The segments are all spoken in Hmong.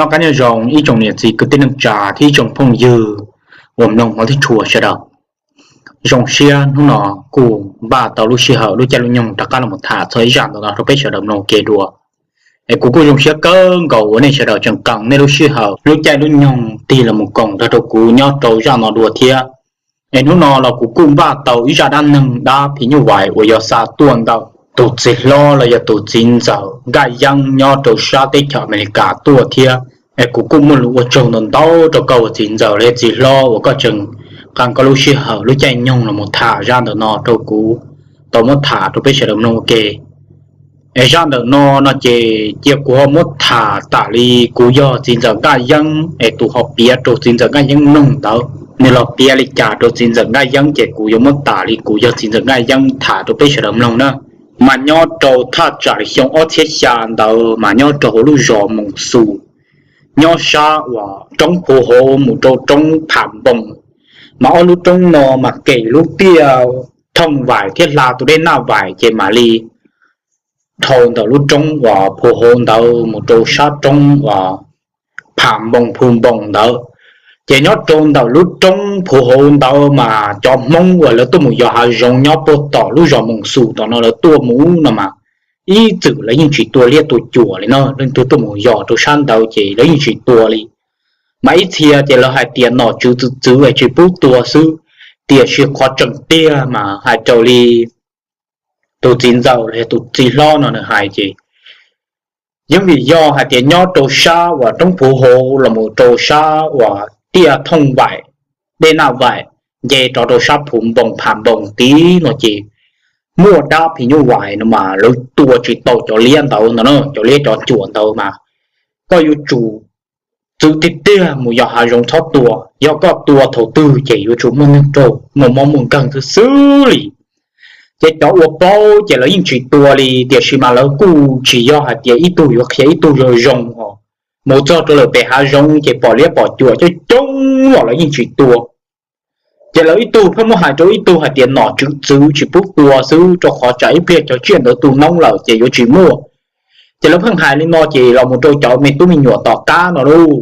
Noj qab nyob zoo ib tsoom niam txiv kwv tij neej tsa thiab ib tsoom phooj ywg uas mloog hmov thiab tshua sawv daws. Zoo siab hnub no kuj npaj tau lub sij hawm lub caij lub nyoog rov qab los tham txog ib zaj ntawm no rau peb sawv daws mloog ua ke dua. Es kuv kuj zoo siab kawg nkaus uas nej sawv daws tseem qee nej lub sij hawm lub caij lub nyoog tig los mus koom nrog rau kuv nyob rau zaj no dua thiab. Es hnub no los kuv kuj npaj tau ib zaj dab neeg dab phim nyuj vais uas yog xa tuaj ntawm tus txiv hlob los yog tus txiv ntxawm Nkaj Yeeb nyob rau sab teb chaws Amelikas tuaj thiab. Es kuv kuj muaj lus ua tsaug ntau ntau rau koj ua txiv ntxawm los yog txiv hlob uas koj tseem qee koj lub sij hawm lub caij nyoog los mus tham zaj ntawm no rau kuv tau muab tham rau peb sawv daws mloog ua ke. Es zaj ntawm no no ces cia kuv ho muab tham tam li kuv yog txiv ntxawm Nkaj Yeeb es tus ho piav rau txiv ntxawm Nkaj Yeeb mloog ntawd, nws los piav li cas rau txiv ntxawm Nkaj Yeeb ces kuv yuav muab tam li kuv yog txiv ntxawm Nkaj Yeeb tham rau peb sawv daws mloog na. Mas nyob rau thaj tsam li xyoo ob txhiab xya ntawd mas nyob rau hauv lub zos Moos Xus, nyob sab uas roob Phu Hauv mus rau roob Pham Npoos, mas ob lub roob no mas kem lub tiaj thooj vais thiab hla tus dej Naj Vais ces mam li dhau ntawm lub roob uas Phu Hauv ntawd mus rau sab roob uas Pham Npoos Phu Npoos ntawd. Ces nyob rau ntawm lub roob Phu Hauv ntawd mas cov Hmoob uas lawv tuaj mus yos hav zoov nyob puag tom lub zos Moos Xus tom no lawv tuaj mus no mas ib txwm lawv yeej tsis tua liab tua cuam li na, leej twg tuaj mus yos rau sab ntawd ces lawv yeej tsis tua li. Mas ib txhia ces lawv hais tias nom tswv txwv txwv es tsis pub tua xwb, tiam sis qhov tseem tiag mas hais raws li tus txiv ntxawm los yog tus txiv hlob no nws hais ces yeej vim yog hais tias nyob rau sab uas roob Phu Hauv los mus rau sab uas tiaj thooj vais, dej Naj Vais, nce rov rau sab Phu Npoos Pham Npoos tid no ces muaj dab phim nyuj vais no mas lawv tua tsis tau cov liab ntawd no na, cov liab cov cuam ntawd mas koj yuav tsum txwv tiag tiag mus yos hav zoov txhob tua, yog koj tua thaum twg ces yuav tsum muaj neeg raug muaj mob muaj nkeeg xwb xwb li. Ces cov uas paub ces lawv yeej tsis tua li, tiam sis mas lawv kuj tsis yog hais tias ib tug yuav qhia ib tug zoo zoo os. Mus txog rau lawm pem hav zoov ces pom liab pom cuam coob coob los lawv yeej tsis tua. Ces lawv ib tug pheej muab hais rau ib tug hais tias nom tswv txwv tsis pub tua xwb, rau qhov tsam ib pliag cov tsiaj ntawd tu noob lawm ces yuav tsis muaj. Ces lawv pheej hais li no ces los mus rau cov me tub me nyuam tom qab no lauj.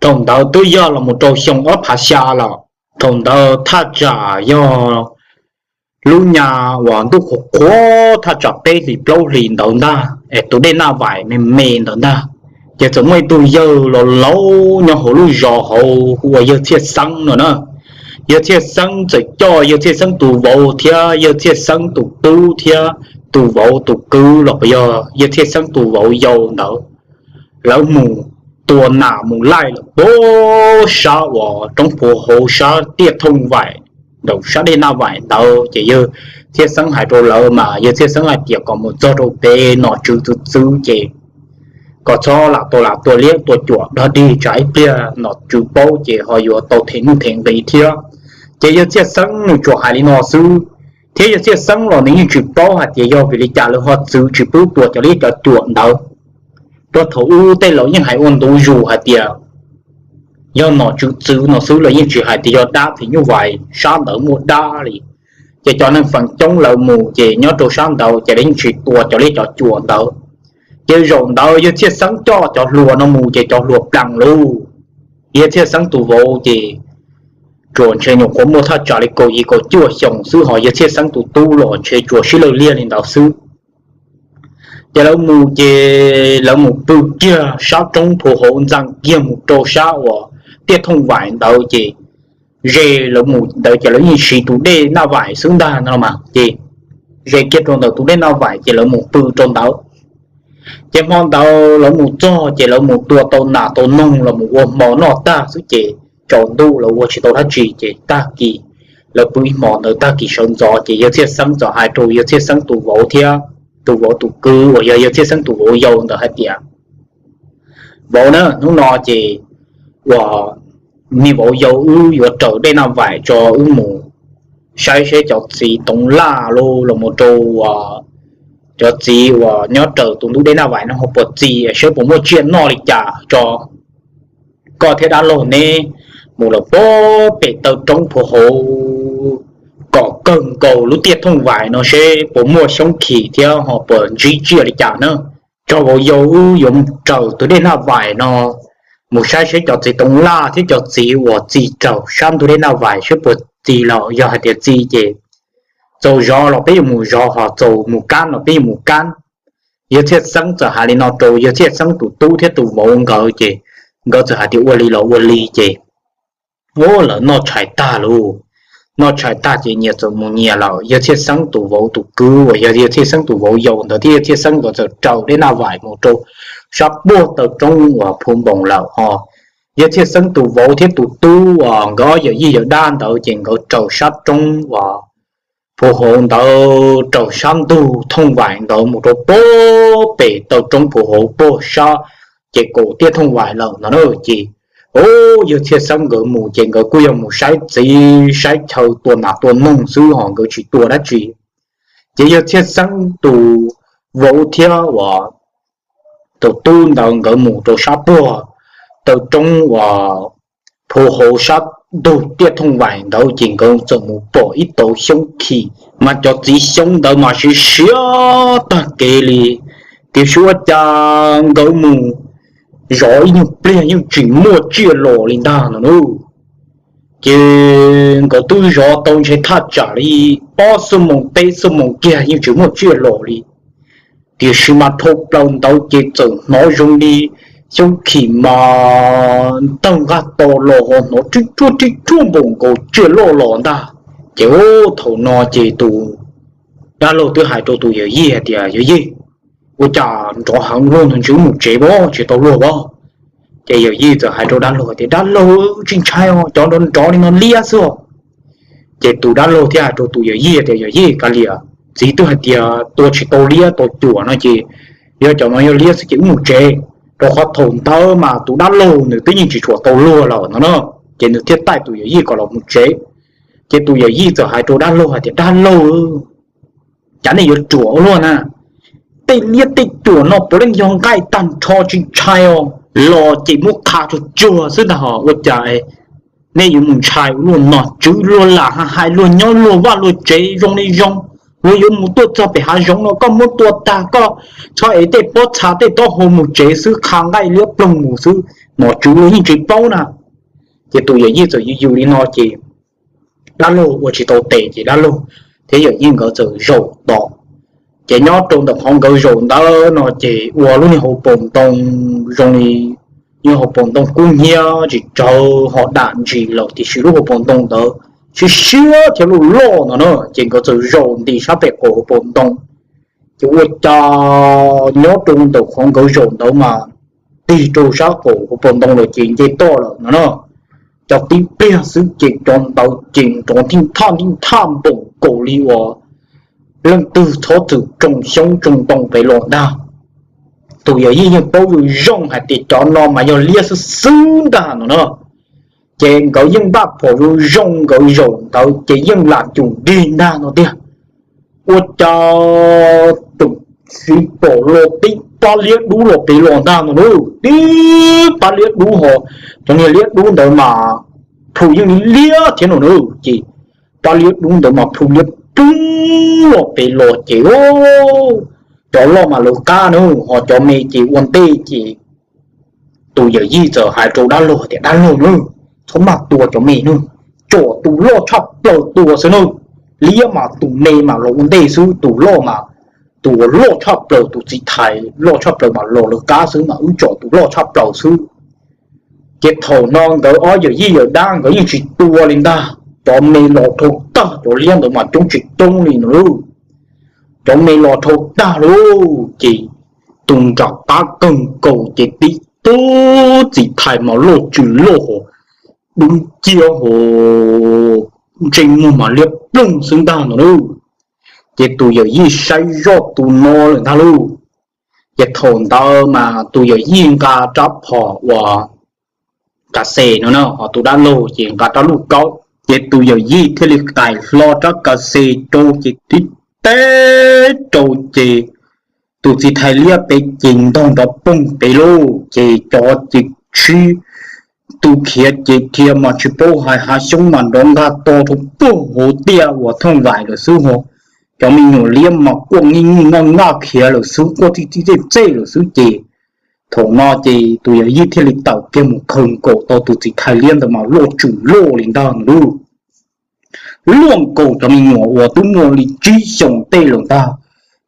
Thaum ntawd twb yog los mus rau xyoo ob phav xya lawm. Thaum ntawd thaj tsam yog lub nyas uas ntuj qhuav qhuav, thaj tsam peb hlis plaub hlis ntawd ntag es tus dej Naj Vais me me ntawd ntag. Ces txawm muaj ib tug yawg laus laus nyob hauv lub zos hauv hu ua yawg Txhiaj Xeeb no na. Yawg Txhiaj Xeeb txawm coj yawg Txhiaj Xeeb tus vauv thiab yawg Txhiaj Xeeb tus tub thiab tus vauv tus kwv los puas yog yawg Txhiaj Xeeb tus vauv yau ntawd, lawv mus tua nas mus laij lawm puag sab uas roob Phu Hauv sab tiaj thooj vais, ntawm sab dej Naj Vais ntawd. Ces yawg Txhiaj Xeeb hais rau lawv mas yawg Txhiaj Xeeb hais tias kom mus txog rau pem nom tswv txwv txwv ces kom txhob lam tau lam tua liab tua cuam dog dig, tsam ib pliag nom tswv paub ces ho yuav tau them nuj them nqi thiab. Ces yawg Txhiaj Xeeb nws tsuas hais li no xwb, thiab yawg Txhiaj Xeeb los nws yeej tsis paub hais tias yog vim li cas lawv ho txwv tsis pub tua cov liab cov cuam ntawd. Rau thaum ub tej laus yeej hais ua ntu zus hais tias yog nom tswv txwv no xwb, lawv yeej tsis hais tias yog dab phim nyuj vais sab ntawd muaj dab li. Ces cov neeg feem coob lawv mus ces nyob rau sab ntawd ces lawv yeej tsis tua cov liab cov cuam ntawd. Ces zaum ntawd yawg Txhiaj Xeeb coj cov hluas no mus ces cov hluas plees lauj. Yawg Txhiaj Xeeb tus vauv ces tsuas ntshe nyuam qhuav muaj thaj tsam li kaum yim kaum cuaj xyoos xwb, ho yawg Txhiaj Xeeb tus tub los ntshe tsuas sib lawj liag li ntawd xwb. Ces lawv mus ces lawv mus pw kiag sab roob Phu Hauv, ntxeev kiag mus rau sab uas tiaj thooj vais ntawd ces ze lawv mus ntawd ces lawv yeej siv tus dej Naj Vais xwb ntag no mas ces ze kiag rau ntawm tus dej Naj Vais ces lawv mus pw rau ntawd. Ces hmo ntawd lawv mus txog ces lawv mus tua tau nas tau noog los mus ua hmo noj tag xwb ces tsaus ntuj lawv ua tsis tau dab tsi ces tag kis lawv pw ib hmo ntawd tag kis sawv ntxov ces yawg Txhiaj Xeeb txawm hais rau yawg Txhiaj Xeeb tus vauv thiab tus vauv tus kwv uas yog yawg Txhiaj Xeeb tus vauv yau ntawd hais tias, vauv na, hnub no ces uas me vauv yau wb yuav raws dej Naj Vais tso wb mus saib seb cov txiv toov laj los mus rau cov txiv uas nyob raws tus ntug dej Naj Vais no ho puas txi, seb puas muaj tsiaj noj li cas tso. Koj thiab dab laug neb mus lawm puag pem taw roob Phu Hauv kom kawg nkaus lub tiaj thooj vais no seb puas muaj xyoob khim thiab ho puas ntsib tsiaj li cas na. Tso vauv yau wb yuav raws tus dej Naj Vais no mus saib seb cov txiv toov laj thiab cov txiv uas txi raug sab ntug dej Naj Vais seb puas txi los yog hais tias txi ces txaus zov los peb yuav mus zov, ho txaus mus kab los peb yuav mus kab. Yawg Txhiaj Xeeb txawm hais li no rau yawg Txhiaj Xeeb tus tub thiab tus vauv nkawd ces nkawd txawm hais tias ua li los ua li ces, u, lawv noj tshais tag lauj. Noj tshais tag ces nyias txawm mus nyias lawm. Yawg Txhiaj Xeeb tus vauv tus kwv uas yog yawg Txhiaj Xeeb tus vauv yau ntawd thiab yawg Txhiaj Xeeb nkawd txawm raws dej Naj Vais mus rau sab puag taw roob uas Phu Npoos lawm ho. Yawg Txhiaj Xeeb tus vauv thiab tus tub uas nkawd ob yawm yij yawm dab ntawd ces nkawd raws sab roob uas Phu Hauv ntawd, raws sab ntug Thooj Vais ntawd mus rau puag pem taw roob Phu Hauv puag sab ces kaum tiaj Thooj Vais lawm no na. Ces, u, yawg Txhiaj Xeeb nkawd mus ces nkawd kuj yog mus saib txiv saib chaw tua nas tua noog xwb ho nkawd tsis tua dab tsi. Ces yawg Txhiaj Xeeb tus vauv thiab uas tus tub ntawd nkawd mus rau sab puag taw roob uas Phu Hauv sab ntug tiaj Thooj Vais ntawd ces nkawd txawm mus pom ib tauv xyoob khim, mas cov txiv xyoob ntawd mas siav siav tag kev li. Tiam sis ua cas nkawd mus zov ib nyuag pliag yeej tsis muaj tsiaj los li ntag no na. Ces nkawd twb zov tau ntshe thaj tsam li ob xuab moos peb xuab moos kiag yeej tsis muaj tsiaj los li. Tiam sis mas dhau plaws ntawd ces txawm hnov zoo li xyoob khim mas ntawg nqaj to los ho hnov rib ruaj rib ruaj npaum nkaus tsiaj loj los ntag. Ces, u, thaum no ces tus dab laug twb hais rau tus yawm yij hais tias, yawm yij, ua cas nrov heev luaj no, ntshe wb mus tsev pob tsis tau luag pob. Ces yawm yij txawm hais rau dab laug tias, dab laug, tsis ntshai os, cov nrov nrov li no liab xwb os. Ces tus dab laug thiaj hais rau tus yawm yij tias, yawm yij, kav liam, txiv twb hais tias tua tsis tau liab tau cuam no ces yog cov no yog liab xwb ces wb mus tsev. Rau qhov thaum ntawd mas tus dab laug nws twb yeej tsis tshua tau luag lawm no na. Ces nws thiaj taij tus yawm yij kom los mus tsev. Ces tus yawm yij txawm hais rau dab laug hais tias, dab laug, cas nej yuav ruam ua luaj na, tej liab tej cuam no puav leej yog nqaij tag nrho, tsis ntshai os, los ces muab qha tsuag tsuag xwb ntag, ho ua cas nej yuav mus ntshai ua luaj no. Tswv luag lam hais luag nyob luag vaj luag tsev zoo li zoo, luag yuav mus tuaj txog pem hav zoov no koj muab tua tag koj txhob ev tej pob txha tej taub hau mus tsev xwb, qha nqaij liab ploog mus xwb, nom tswv luag yeej tsis paub na. Ces tus yawm yij txawm yws yws li no ces dab laug ua tsis tau tes ces dab laug thiab yawm yij nkawd txawm zaum tos. Ces nyob rau ntawm qhov nkawd zaum ntawd no ces ua lub niag hauv paus ntoo zoo li, yog hauv paus ntoo kub hnyiab tsis tsawg ho dam ntsis lawm tiam sis lub hauv paus ntoo ntawd siab siab thiab loj loj no na. Ces nkawd txawm zaum nti sab pem qaum hauv paus ntoo. Ces ua cas nyob rau ntawm qhov nkawd zaum ntawd mas tig rau sab qaum hauv paus ntoo lawm ces nce toj lawm no na. Cov tib pliag xwb ces cov ntawd ces nrov nthij nthaj nthij nthaj npaum nkaus li uas leej twg txhob txwm tsoo xyoob tsoo ntoo pem los ntag. Tus yawm yij yeej paub zoo zoo hais tias cov no mas yog liab xwb xwb ntag no na. Ces nkawd yeej npaj phom zoo zoo, nkawd zaum ntawd ces yeej lam cum dig ntag no tiag. Ua cas tus txiv pom los tib pab liab dub los pem los ntag no na. Tib pab liab dub ho, cov niag liab dub ntawd mas plhu yeej li liab thiab no na. Ces pab liab dub ntawd mas plhu liab ploog los pem los ces cov loj mas lawv qab na, ho cov me ces ua ntej ces tus yawm yij txawm hais rau dab laug tias, dab laug na, txhob maj tua cov me na, tsom tus loj tshaj plaws tua xwb na. Liab mas tus me mas los ua ntej xwb, tus loj mas, tus uas loj tshaj plaws, tus txiv thais loj tshaj plaws mas los lawv qab xwb mas wb tsom tus loj tshaj plaws xwb. Ces thaum no nkawd ob yawm yij yawm dab nkawd yeej tsis tua li ntag, cov me los dhau tag, cov liab ntawd mas coob tsis coob li no lauj. Cov me los dhau tag lauj ces tus nram qab kawg nkaus ces tib tug txiv thais mas loj tsw loj ho dub nciab ho ntsej muag mas liab ploog xwb ntag no lauj. Ces tus yawm yij saib zoj tus no lawm ntag lauj. Ces thaum ntawd mas tus yawm yij nqa rab phom uas ka xes no na, ho tus dab laug ces nqa rab luj kaub. Ces tus yawm yij thiaj li qais hlo rab ka xes rau ces tib teb rau ces tus txiv thais liab pem ces ntog nrov poog pem lauj. Ces cov ces sib tu khiav ces dhia mas tsis paub hais, hav xyoob mas nrov nqaj to rau puag hauv tiaj uas Thooj Vais lawm xwb ho. Cov me nyuam liab mas quaj nij nij noj noj khiav lawm xwb, quaj txij txij txej txej lawm xwb ces Thaum no ces tus yawm yij thiaj li tawm kiag mus khaws nkaus tau tus txiv thais liab ntawd mas luaj tsum loj li ntag no lauj. Luaj nkaus cov me nyuam uas twb muaj li tsib xyoos tej lawm ntag,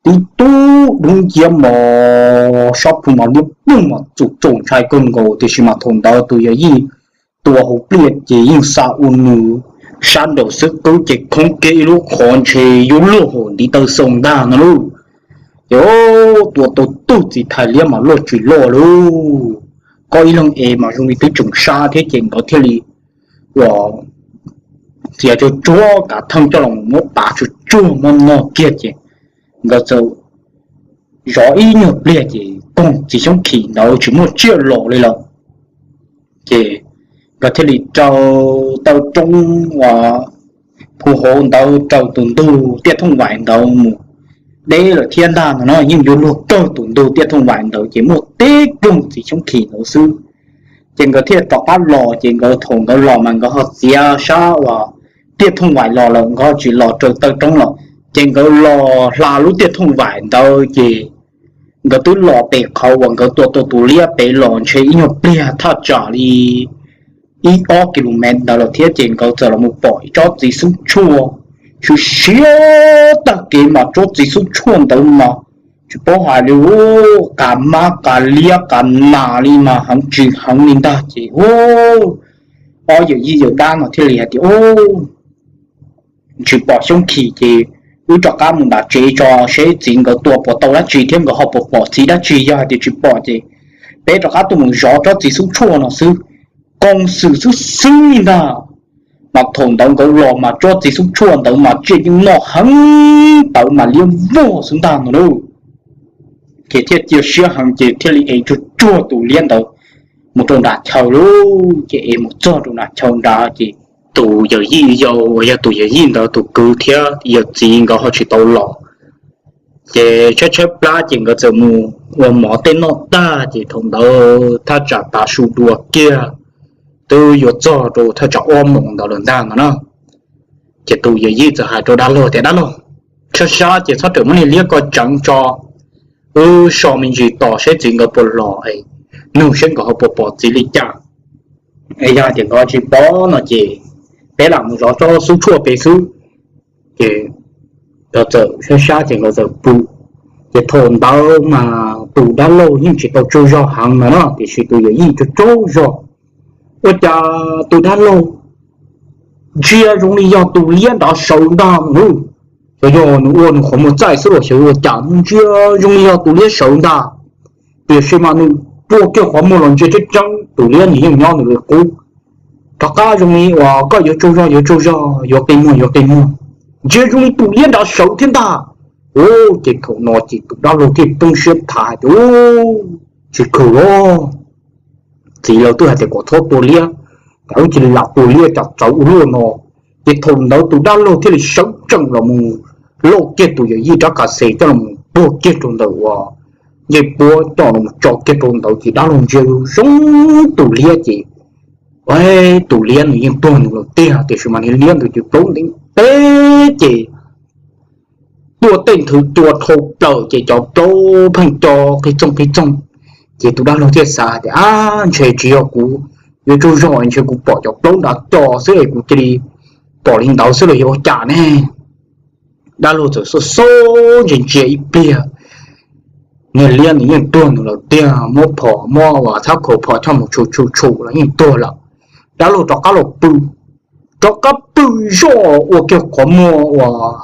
tib tug dub nciab mos, sab plhu mas liab ploog mas txaus ntshai kawg nkaus, tiam sis mas thaum ntawd tus yawm yij tua hauv pliaj ces yeej xa ua nws sab nraum xwb, qwb ces khoob kiag ib lub qhov ntshe yuav luag hauv ntiv taw xoo ntag no lauj. Ces tua tau tug txiv thais liab mas luaj tsis loj lauj. Koj ib leeg es mas zoo li twb tseem sab thiab ces nkawd thiaj li ua txiav tsuag tsuag kav theej coj los muab pav tsuag tsuag muab noj kiag ces nkawd txawm zov ib nyuag pliag ces koog txiv xyoob khim ntawd tsis muaj tsiaj los li lawm. Ces nkawd thiaj li rau taw roob uas phu hauv ntawd raws tus ntug tiaj thooj vais ntawd mus deb lawm thiab ntag no na. Yeej yuav luag kawg tus ntug tiaj thooj vais ntawd ces muaj tib koog txiv xyoob khim ntawd xwb. Ces nkawd thiaj rov qab los, ces nkawd thaum nkawd los mas nkawd ho txiav sab uas tiaj thooj vais los lawm, nkawd ho tsis los raws taw roob lawm, ces nkawd los hla lub tiaj thooj vais ntawd ces nkawd twb los pem qhov uas nkawd tua tau tus liab pem los ntshe ib nyuag pliag thaj tsam li ib ob ki lu mev ntawd lawm thiab ces nkawd txawm los mus pom ib tsob txiv xub tshuaj siav siav tag kev mas tsob txiv xub tshuaj ntawd mas tsis paub hais li, qas mab qas liab qas nas li mas heev tsis heev li ntag ces ob yawm yij yawm dab no thiaj li hais tias, Tsis pom xyoob khim ces wb rov qab mus nram tsev tso seb txiv nkawd tua puas tau dab tsi thiab nkawd ho puas pom txiv dab tsi, yog hais tias tsis pom ces peb rov qab tuaj mus zov tsob txiv xub tshuaj no xwb. Koos xwm xwb xwb li ntag, mas thaum ntawd nkawd los mas tsob txiv xub tshuaj ntawd mas tsiaj yeej noj heev tawv mas liab vog xwb ntag no lauj. Ces thiaj cia siab heev ces thiaj li ev tsuag tsuag tus liab ntawd mus rau nram chaw lauj. Ces ev mus txog rau nram chaw nrad ces tus yawm yij yau uas yog tus yawm yij ntawd tus kwv thiab yawm txiv nkawd ho tsis tau los. Ces tshaib tshaib plab ces nkawd txawm mus ua mov tej noj tag ces thaum ntawd thaj tsam tav su dua kiag, twb yuav txog rau thaj tsam ob moos ntawd lawm ntag no na. Ces tus yawm yij txawm hais rau dab laug tias, Dab laug, sab sab ces txhob rawm muab niag liab ko tseev tso, wb so me ntsis tos seb txiv nkawd puas los, nug seb nkawd ho puas pom txiv li cas. Es yog tias nkawd tsis pom no ces peb lam mus zov tsob xub tshuaj pem xwb. Ces nkawd txawm sab sab ces nkawd txawm pw. Ces thaum ntawd mas tus dab laug yeej tsis tau tsaug zog heev no na, tiam sis tus yawm yij tsaug tsaug zog. Ua cas tus dab laug ntsia zoo li yog tus liab nrad sawv ntag no lauj. Xyov yog nws ua nws qhov muag txaij xwb los xyov ua cas ntsia zoo li yog tus liab sawv ntag. Tiam sis mas nws rua kiag qhov muag los ntsia tseeb tseeb tus liab nws yeej nyob nws li qub. Rov qab zoo li uas koj yuav tsaug zog yuav tsaug zog, yuav qi muag yuav qi muag, ntsia zoo li tus liab nrad sawv thiab ntag. Ces thaum no ces tus dab laug thiaj poob siab thav tias, Tsis khwm los, txiv lawv twb hais tias kom txhob tua liab, cas wb cia li lam tua liab cas txawv ua luaj no. Ces thaum ntawd tus dab laug thiaj li sawv tsees los mus lauj kiag tus yawm yij rab kas xes coj los puag kiag rau ntawm uas ncej puab coj los tso kiag rau ntawd ces dab laug ntsia zoo tus liab ces tus liab nws yeej tuag nws lawm tiag, tiam sis mas niag liab ntawd ces plaub ntev teb ces tuaj tej nthwv cua dhau plaws ces cov plaub pheej co qis txoog qis txoog. Ces tus dab laug thiaj xav tias, Ab, ntshe tsis yog kuv yuav tsaug zog, ntshe kuv pom cov plaub nrad co xwb es kuv cia li pom li ntawd xwb los yog ua cas ne? Dab laug txawm xauj xauj ntsia ntsia ib pliag, niag liab nws yeej tuag nws lawm tiag, muab phom muab uas thab khaus phom choj mus tshum tshum tshum los yeej tuag lawm. Dab laug rov qab los pw, rov qab pw zoj ua kiag qhov muag uas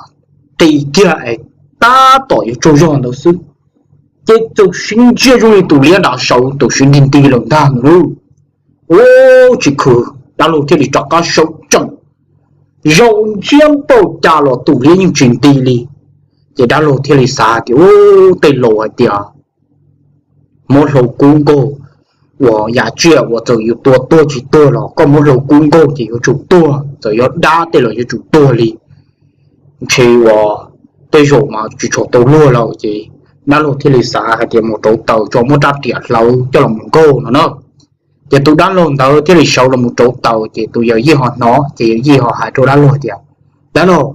qis kiag es tab tom yuav tsaug zog ntawd xwb, ces txawm sib ntsia zoo li tus liab nrad sawv tau sib nti nti lawm ntag no lauj. Ub, tsis khwv, dab laug thiaj li rov qab sawv tsees, zaum ntsia npaum cas los tus liab yeej tsis nti li. Ces dab laug thiaj li xav tias, Ub, tej laus hais tias muab hlau kub nkaug, uas yam tsiaj uas txawm yus tua tuag tsis tuag los koj muab hlau kub nkaug ces yuav tsum tuag, txawm yog dab tej los yuav tsum tuag li. Ntshe uas tej zaum mas tsis tshua tau luag lawm ces dab laug thiaj li xav hais tias mus rauv taws tso muab rab riam hlawv coj los mus nkaug no na. Ces tus dab laug ntawd thiaj li sawv los mus rauv taws ces tus yawm yij ho hnov ces yawm yij ho hais rau dab laug tias, Dab laug,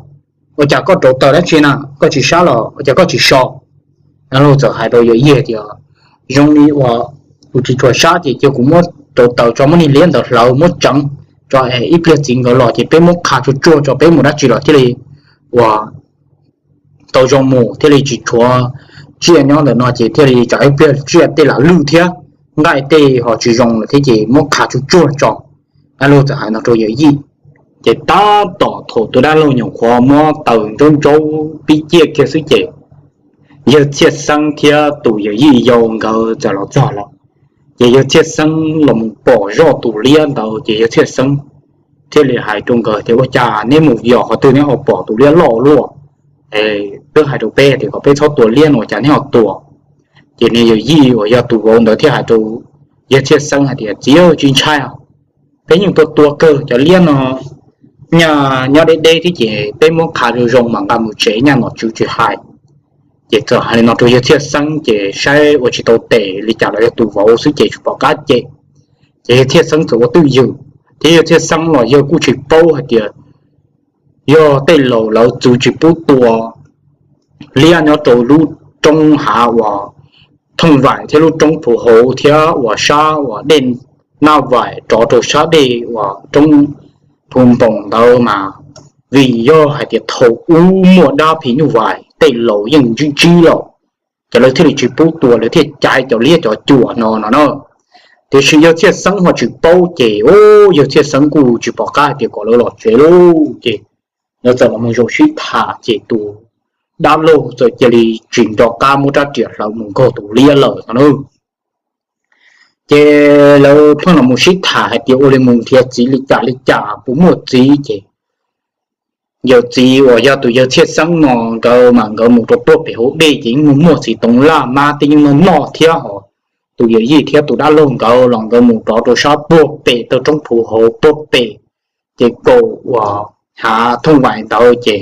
ua cas koj rauv taws dab tsi na, koj tsis sab los ua cas koj tsis so? Dab laug txawm hais rau yawm yij tias, Zoo li uas Kuv tsis tshua sab ces cia kuv muab rau taws tso, muab niag liab ntawd hlawv muab tseev tso es ib pliag txiv nkawd los ces peb muab qha tsuag tsuag tso, peb mus dab tsi los thiaj li uas tau zoo mus, thiaj li tsis tshuav tsiaj nyob ntawm no ces thiaj li tsam ib pliag tsiaj tej lam lwj thiab nqaij tej ho tsis zoo lawm thiab ces muab qha tsuag tsuag tso. Dab laug txawm hais no rau yawm yij. Ces tab tom thaum tus dab laug nyuam qhuav muab taws ntsaub ntsaub pib ciaj kiag xwb ces yawg Txhiaj Xeeb thiab tus yawm yij yau nkawd txawm los txog lawm. Ces yawg Txhiaj Xeeb los mus pom zoj tus liab ntawd ces yawg Txhiaj Xeeb thiaj li hais rau nkawd tias, Ua cas neb mus yos qhov twg neb ho pom tus liab loj luaj? Twb hais rau peb tias kom peb txhob tua liab no ua cas neb ho tua? Ces niag yawm yij uas yog tus vauv ntawd thiaj hais rau yawg Txhiaj Xeeb hais tias, Txiv, tsis ntshai, peb yeej tua tua kawg cov liab no, nyaj nyob deb deb thiab ces peb muab qha zoo zoo mas nqa mus tsev nyaj nom tswv tsis hais. Ces txawm hais li no rau yawg Txhiaj Xeeb ces saib ua tsis tau tes li cas los yog tus vauv xwb ces tsis pom qab cem. Ces yawg Txhiaj Xeeb txawm ua twj ywm, thiab yawg Txhiaj Xeeb los yawg kuj tsis paub hais tias yog tej laus lawv txwv tsis pub tua liab nyob rau lub roob hav uas Thooj Vaim thiab lub roob Phu Hauv thiab uas sab uas dej Naj Vaim rov rau sab dej uas roob Phu Npoos ntawd mas, vim yog hais tias thaum ub muaj dab phim nyuj vais tej laus yeej ntsib ntsib lawm, ces lawv thiaj li tsis pub tua, lawv thiaj caiv cov liab cov cuam no no na. Tiam sis yawg Txhiaj Xeeb ho tsis paub ces, o, yawg Txhiaj Xeeb kuj tsis pom qab hais tias kom lawv los tsev lauj. Ces lawv txawm los mus zaum sib tham ces tus dab laug txawm cia li tsis nco qab muab rab riam hlawv mus nkaug tus liab lawm no na. Ces lawv pheej los mus sib tham hais tias ua li mus nrhiav txiv li cas li cas puas muaj txiv ces yawm txiv uas yog tus yawg Txhiaj Xeeb no nkawd mas nkawd mus rau puag pem hauv dej ces yeej muaj muaj txiv toov laj mab tej yeej noj noj thiab hos tus yawm yij thiab tus dab laug nkawd los nkawd mus rov rau sab puag pem taw roob Phu Hauv puag pem ces kaum uas hav Thooj Vaim ntawd ces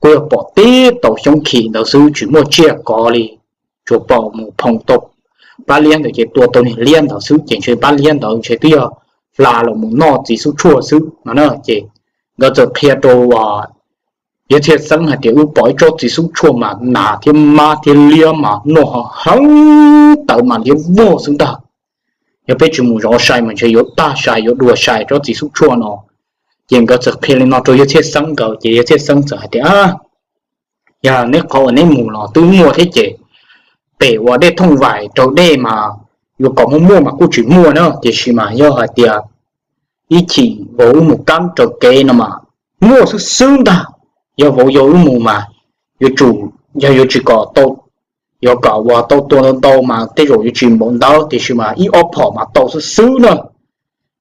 kuj yog pom tib tau xyoob khim ntawd xwb tsis muaj tsiaj kov li, tsuas pom mus phoom tau pab liab ntawd ces tua tau niag liab ntawd xwb ces ntshe pab liab ntawd ntshe twb yog hla los mus noj txiv xub tshuaj xwb no na. Ces nkawd txawm qhia rau yawg Txhiaj Xeeb hais tias wb pom ib tsob txiv xub tshuaj mas nas thiab mab thiab liab mas noj heev tawv mas liab vog xwb ntag. Yog peb tsis mus zov sai mas ntshe yuav tag sai yuav dua sai tsob txiv xub tshuaj no. Ces nkawd txawm qhia li no rau yawg Txhiaj Xeeb nkawd ces yawg Txhiaj Xeeb txawm hais tias, Yog neb qhov uas neb mus los twb muaj thiab ces pem uas dej Thooj Vaim raws dej mas yuav kom muaj muaj mas kuj tsis muaj na, tiam sis mas yog hais tias ib chim vauv wb mus kab raws kev no mas muaj xwb xwb ntag. Yog vauv yau wb mus mas yuav tsum, yog yuav tsis kom tau, yuav kom uas tau tua ntau ntau mas tej zaum yuav tsis npaum ntawd, tiam sis mas ib ob phom mas tau xwb xwb na.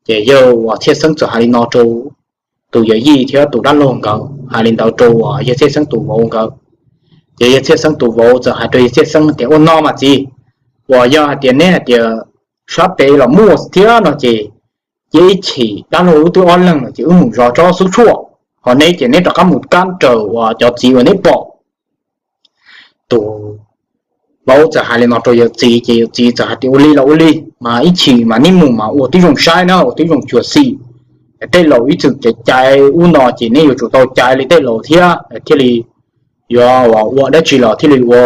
Ces yawg uas Txhiaj Xeeb txawm hais li no rau tus yawm yij thiab tus dab laug nkawd, hais li ntawd rau uas yawg Txhiaj Xeeb tus vauv nkawd. Ces yawg Txhiaj Xeeb tus vauv txawm hais rau yawg Txhiaj Xeeb tias, Ua no mas txiv, uas yog hais tias neb hais tias sab pem los muaj thiab no ces cia ib chim dab laug wb twb ob leeg lawm ces wb mus zov tsob xub tshuaj, ho neb ces neb rov qab mus kab raws uas cov txiv uas neb pom. Tus vauv txawm hais li no rau yawm txiv ces yawm txiv txawm hais tias, Ua li los ua li, mas ib chim mas neb mus mas ua tib zoo saib na, ua tib zoo xyuam xim. Tej laus ib txwm caiv caiv ub no ces neb yuav tsum tau caiv li tej laus thiab thiaj li yuav ua dab tsi los thiaj li ua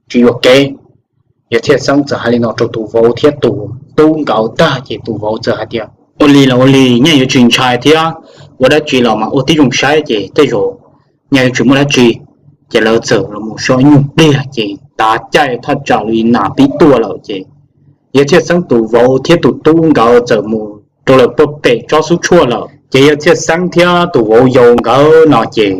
tsis yuam kev. Yawg Txhiaj Xeeb txawm hais li no rau tus vauv thiab tus tub nkawd tag ces tus vauv txawm hais tias, Ua li los ua li, nyaj yuav tsis ntshai thiab, ua dab tsi los mas ua tib zoo saib ces tej zaum nyaj yuav tsis muaj dab tsi. Ces lawv txawm los mus so ib nyuag pliag ces tav caij thaj tsam li nas pib tuaj lawm ces yawg Txhiaj Xeeb tus vauv thiab tus tub nkawd txawm mus rau lawm puag pem tsob xub tshuaj lawm. Ces yawg Txhiaj Xeeb thiab tus vauv yau nkawd no ces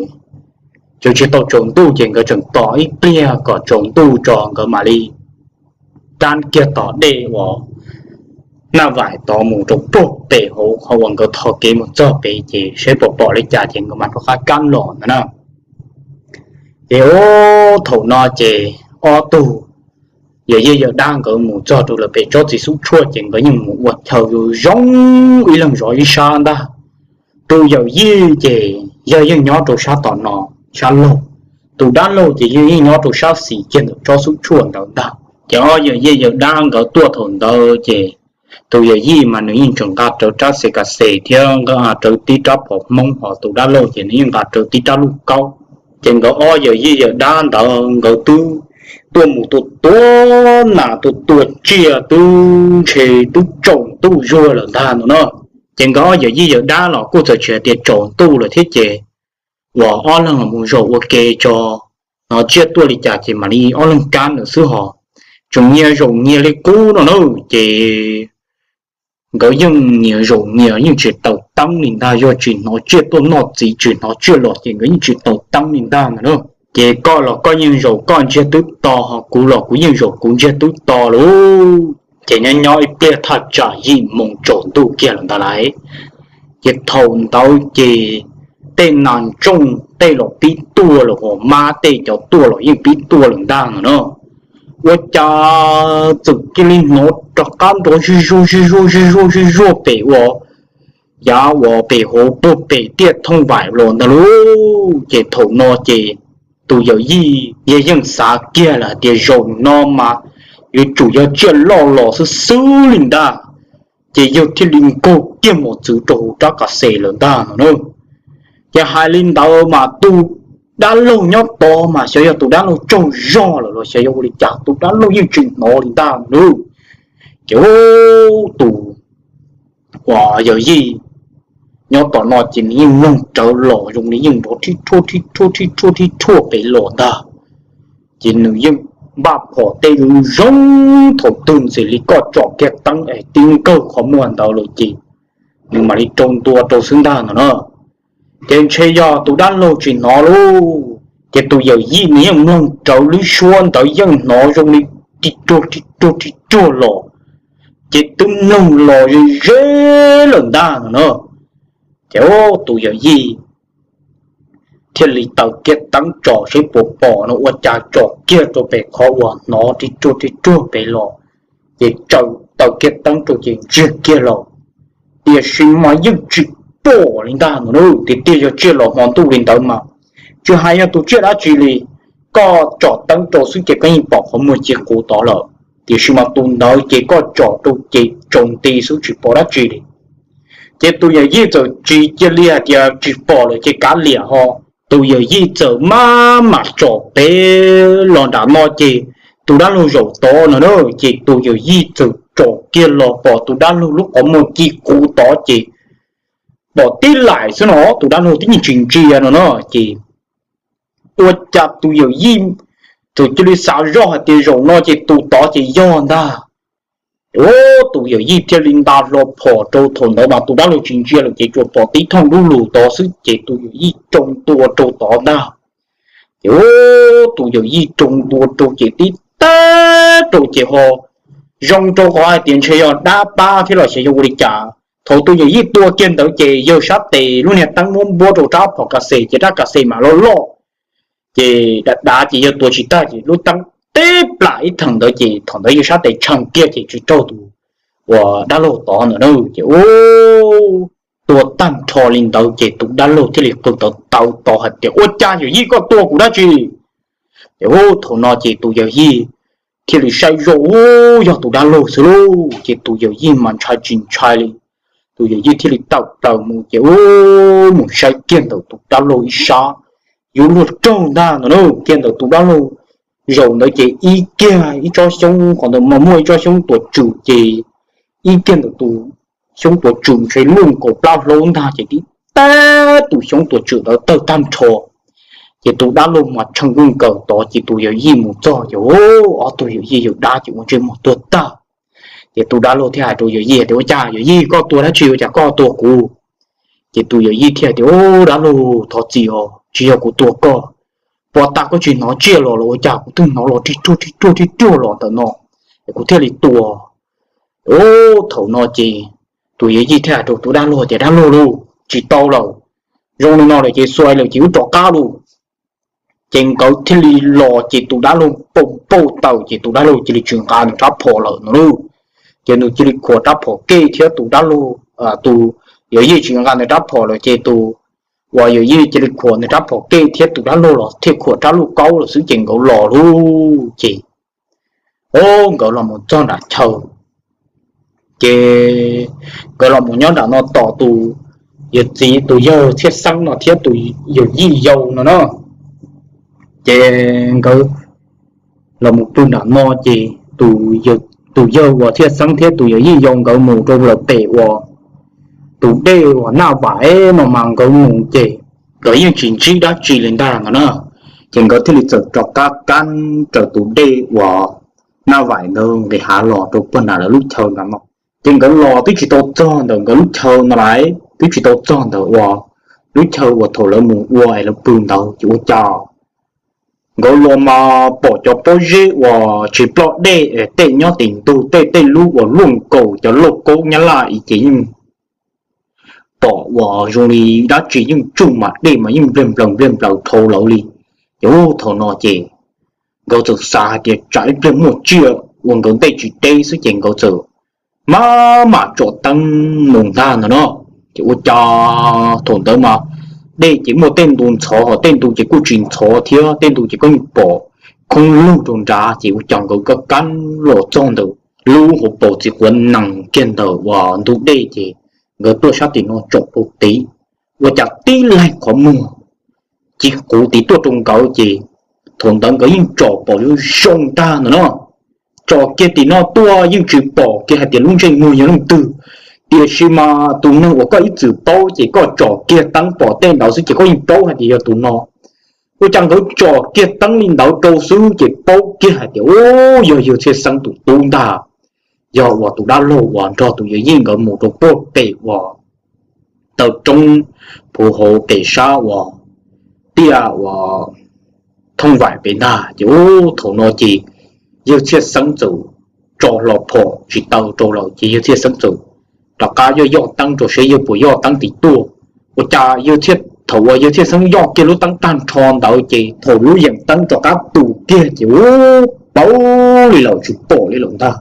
tseem tsis tau tsaus ntuj ces nkawd tseem tos ib pliag kom tsaus ntuj tso nkawd mam li kab kiag tom dej uas Naj Vaim tod mus rau puag pem hauv qhov uas nkawd tho kev mus txog pem ces saib puas pom li cas ces nkawd mam rov qab kab los ntawd na. Ces ub thaum no ces ob tug yawm yij yawm dab nkawd mus txog rau lawm pem tsob txiv xub tshuaj ces nkawd yeej mus ua chaw zoo zoo ib leeg zov ib sab ntag. Tus yawm yij ces yawg yeej nyob rau sab tom no, sab laug. Tus dab laug ces yawg yeej nyob rau sab xis kiag ntawm tsob xub tshuaj ntawd ntag. Ces ob yawm yij yawm dab nkawd tuaj thaum ntawd ces tus yawm yij mas nws yeej tseem nqa rawv rab xes kas xes thiab nqa rawv tib rab phom hmoob, hos tus dab laug ces nws yeej nqa rawv tib rab luj kaub. Ces nkawd ob yawm yij yawm dab ntawd nkawd twb tuaj mus tua tua nas tua tua tsiaj twb ntshe twb tsaus ntuj zuag lawm ntag no na. Ces nkawd ob yawm yij yawm dab los kuj txawm tsis hais tias tsaus ntuj lawm thiab ces uas ob leeg los mus zaum ua ke tso, hnov tsiaj tuaj li cas ces mam li ob leeg kab ntawd xwb hos. Tseem nyias zaum nyias li qub no na, ces nkawd yeej nyias zaum nyias yeej tsis taws teeb li ntag, yog tsis hnov tsiaj tuaj noj txiv tsis hnov tsiaj los ces nkawd yeej tsis taws teeb li ntag no na. Ces koj los koj yeej zaum koj ntsiag twb to, ho kuv los kuv yeej zaum kuv ntsiag twb to lauj. Ces nyob nyob ib pliag thaj tsam yim moos tsaus ntuj kiag lawm ntawd lauj. Ces thaum ntawd ces tej nas ntsooj tej los pib tuaj lawm, hos mab tej cov tuaj los yeej pib tuaj lawm ntag no na. Ua cas txawm cia li hnov rov qab nrov zig zuag zig zuag zig zuag zig zuag pem ua, yav uas pem hauv puag pem tiaj thooj vaim los ntag lauj. Ces thaum no ces tus yawm yij yeej xav kiag lawm hais tias zaum no mas yuav tsum yog tsiaj loj los xwb xwb li ntag. Ces yawg thiaj li nkaug kiag mos txwv rau hauv rab kas xes lawm ntag no na. Ces hais li ntawd mas tus dab laug nyob tod mas xyov yog tus dab laug tsaug zog lawm los xyov yog ua li cas tus dab laug yeej tsis hnov li ntag no na. Ces tus uas yawm yij nyob tom no ces nws yeej mloog rawv los zoo li yeej nrov rhib rhuaj rhib rhuaj rhib rhuaj rhib rhuaj pem los ntag. Ces nws yeej npaj phom tej zoo zoo, thaum twg ntxim li koj tsom kiag teeb es tib nkawg qhov muag ntawd lawm ces nws mam li rau ntua rau xwb ntag no na. Ces ntshe yog tus dab laug tsis hnov lauj, ces tus yawm yij nws yeej mloog rawv lub suab ntawd yeej hnov zoo li ri ruag ri ruag ri ruag los, ces twb mloog los ze ze lawm ntag no na. Ces tus yawm yij thiaj li taws kiag teeb tsom seb puas pom no, ua cas tsom kiag rau pem qhov uas hnov ri ruag ri ruag pem los, ces taws kiag teeb rau ces ntsiag kiag los, tiam sis mas yeej tsis pom li ntag no na. Tiag tiag yog tsiaj los hmo ntuj li ntawd mas tsis hais yog tus tsiaj dab tsi li, koj tsom teeb rau xwb ces koj yeej pom qhov muag ci quv tod lawm. Tiam sis mas tus ntawd ces koj tsom rau ces tsaus nti xwb tsis pom dab tsi li. Ces tus yawm yij txawm tsis cia li hais tias tsis pom lawm ces kav liam ho, tus yawm yij txawm maj mam tsom pem los nram no ces tus dab laug zaum tod no na. Ces tus yawm yij txawm tsom kiag los pom tus dab laug lub qhov muag ci quv tod ces pom tib laim xwb no, tus dab laug twb yeej tsis ntsia no na. Ces ua cas tus yawm yij txawm cia li xav zoj hais tias zaum no ces tus tod ces yog ntag. Tus yawm yij thiaj li nta hlo phom rau, thaum ntawd mas tus dab laug tsis ntsia lawm ces tsuas pom tib thooj dub lug tod xwb ces tus yawm yij rau ntua rau tod ntag. Ces tus yawm yij rau ntua rau ces tib tag rau ces ho zoo rau qhov hais tias ntshe yog dab pab thiab los xyov yog ua li cas. Thaum tus yawm yij tua kiag ntawd ces yawg sab tes lub niag teeb muab npuab rau rab phom kas xes ces rab kas xes mas loj loj, ces dav dav ces yawg tua tsis tag ces lub teeb teb plam ib theem ntawd ces thaum ntawd yawg sab tes tshee kiag ces tsis raug tus uas dab laug tod ntawd na. Ces ua tua tag nrho li ntawd ces tus dab laug thiaj li qw tawv tawv tod hais tias ua cas yawm yij koj tua kuv dab tsi? Ces ua thaum no ces tus yawm yij thiaj li saib zoj, u, yog tus dab laug xwb lauj. Ces tus yawm yij mas ntshai tsis ntshai li, tus yawm yij thiaj li tawm plaws mus ces ua mus saib kiag ntawm tus dab laug ib sab, yuav luag raug ntag no na. Kiag ntawm tus dab laug zaum ntawd ces ib kiag ib tsob xyoob, qhov ntawd mas muaj ib tsob xyoob tuam tswm ces ib kiag ntawm tus xyoob tuam tswm ntshe luj nkaus plab hlaub ntag ces tib tag tus xyoob tuam tswm ntawd tawg tag nrho. Ces tus dab laug mas tshee nkuj nkaws tod ces tus yawm yij mus txog ces ob tug yawm yij yawm dab ces ua ntsej muag tuag tag. Ces tus dab laug thiaj hais rau yawm yij tias ua cas yawm yij koj tua dab tsi ua cas koj tua kuv? Ces tus yawm yij thiaj tias u, dab laug thov txim os, tsis yog kuv tua koj, puas tas koj tsis hnov tsiaj los los ua cas kuv twb hnov los rig ruag rig ruag rig ruag los ntawm no es kuv thiaj li tua. U, thaum no ces tus yawm yij thiaj hais rau tus dab laug tias dab laug lauj, tsis tau lawm, zoo li no lawm ces xuav lawm ces wb rov qab lauj. Ces nkawd thiaj li los ces tus dab laug pau pauj tawm ces tus dab laug cia li tsis nqa nws rab phom lawm no lauj. Ces nws cia li khuam rab phom kej thiab tus dab laug, tus yawm yij tsis nqa nws rab phom lawm ces tus uas yawm yij cia li khuam nws rab phom kej thiab tus dab laug los thiaj khuam rab lauj kaub lawm xwb ces nkawd los lauj. Ces o, nkawd los mus txog nram chaw ces nkawd los mus nyob nram no tos tus yawm txiv tus yawg txhiaj xeeb no thiab tus yawm yij yau no na. Ces nkawd los mus pw nram no ces tus yawg uas Txhiaj Xeeb thiab tus yawm yij yau nkawd mus rau lawm pem uas tus dej uas Naj Vaim no mas nkawd mus ces nkawd yeej tsis ntsib dab tsi li ntag no na. Ces nkawd thiaj li txawm rov qab kab raws tus dej uas Naj Vaim ntawd nqis hav los rau puag nram lawv lub chaw nram no. Ces nkawd los twb tsis tau txog ntawm nkawd lub chaw no lawm, twb tsis tau txog ntawm uas lub chaw uas thaum lawv mus ua es lawv pw ntawd ces ua cas nkawd los mas pom cov pob zeb uas tsis ploj dej, tej nyob tim ntug tej, tej lub uas luaj nkaus cov lauj kaub nyab laj ces yeej pom uas zoo li dab tsi yeej tsuj mas dej mas yeej npliag nplaws npliag nplaws dhau lawv li. Ces ub thaum no ces nkawd txawm xav hais tias tsam ib pliag muaj tsiaj ua nkawd ntej tsis deb xwb ces nkawd txawm mam mam tsom teeb mus ntag ntag no. Ces ua cas thaum ntawd mas dej ces muaj tej ntu ntxhov ho tej ntu ces kuj tsis ntxhov thiab, tej ntu ces koj yeej pom khoob lug rau nrad. Ces ua cas nkawd kab kab los txog ntawm lub hauv paus txiv quav nees kiag ntawm uas ntug dej ces nkawd tuaj sab tim no tsom pau tiv, ua cas tib leeg qhov muag ci quv tiv tuaj rau nkawd ces thaum ntawd nkawd yeej tsom pom zoo zoo ntag ntag no. Tsom kiag tim no tuaj yeej tsis pom kiag hais tias lub ntsej muag yog leej twg, tiam sis mas tus neeg uas koj ib txwm paub ces koj tsom kiag teeb pom tej ntawd xwb ces koj yeej paub hais tias yog tus no. Ua cas nkawd tsom kiag teeb li ntawd rau xwb ces paub kiag hais tias ub yog yawg Txhiaj Xeeb tus tub ntag, yog uas tus dab laug uas nrog tus yawm yij nkawd mus rau puag pem uas taw roob phuv hauv pem sab uas tiaj uas thooj vaim pem ntag. Ces ub thaum no ces yawg Txhiaj Xeeb txawm tso hlo phom tsis taw rau lawm ces yawg Txhiaj Xeeb txawm rov qab yoj yoj teeb rau seb yawg puas yoj teeb tim tuaj. Ua cas yawg Txhiaj, thaum uas yawg Txhiaj Xeeb yoj kiag lub teeb tag nrho ntawd ces thaum lub yeem teeb rov qab tu kiag ces ub paub li lawm tsis pom li lawm ntag.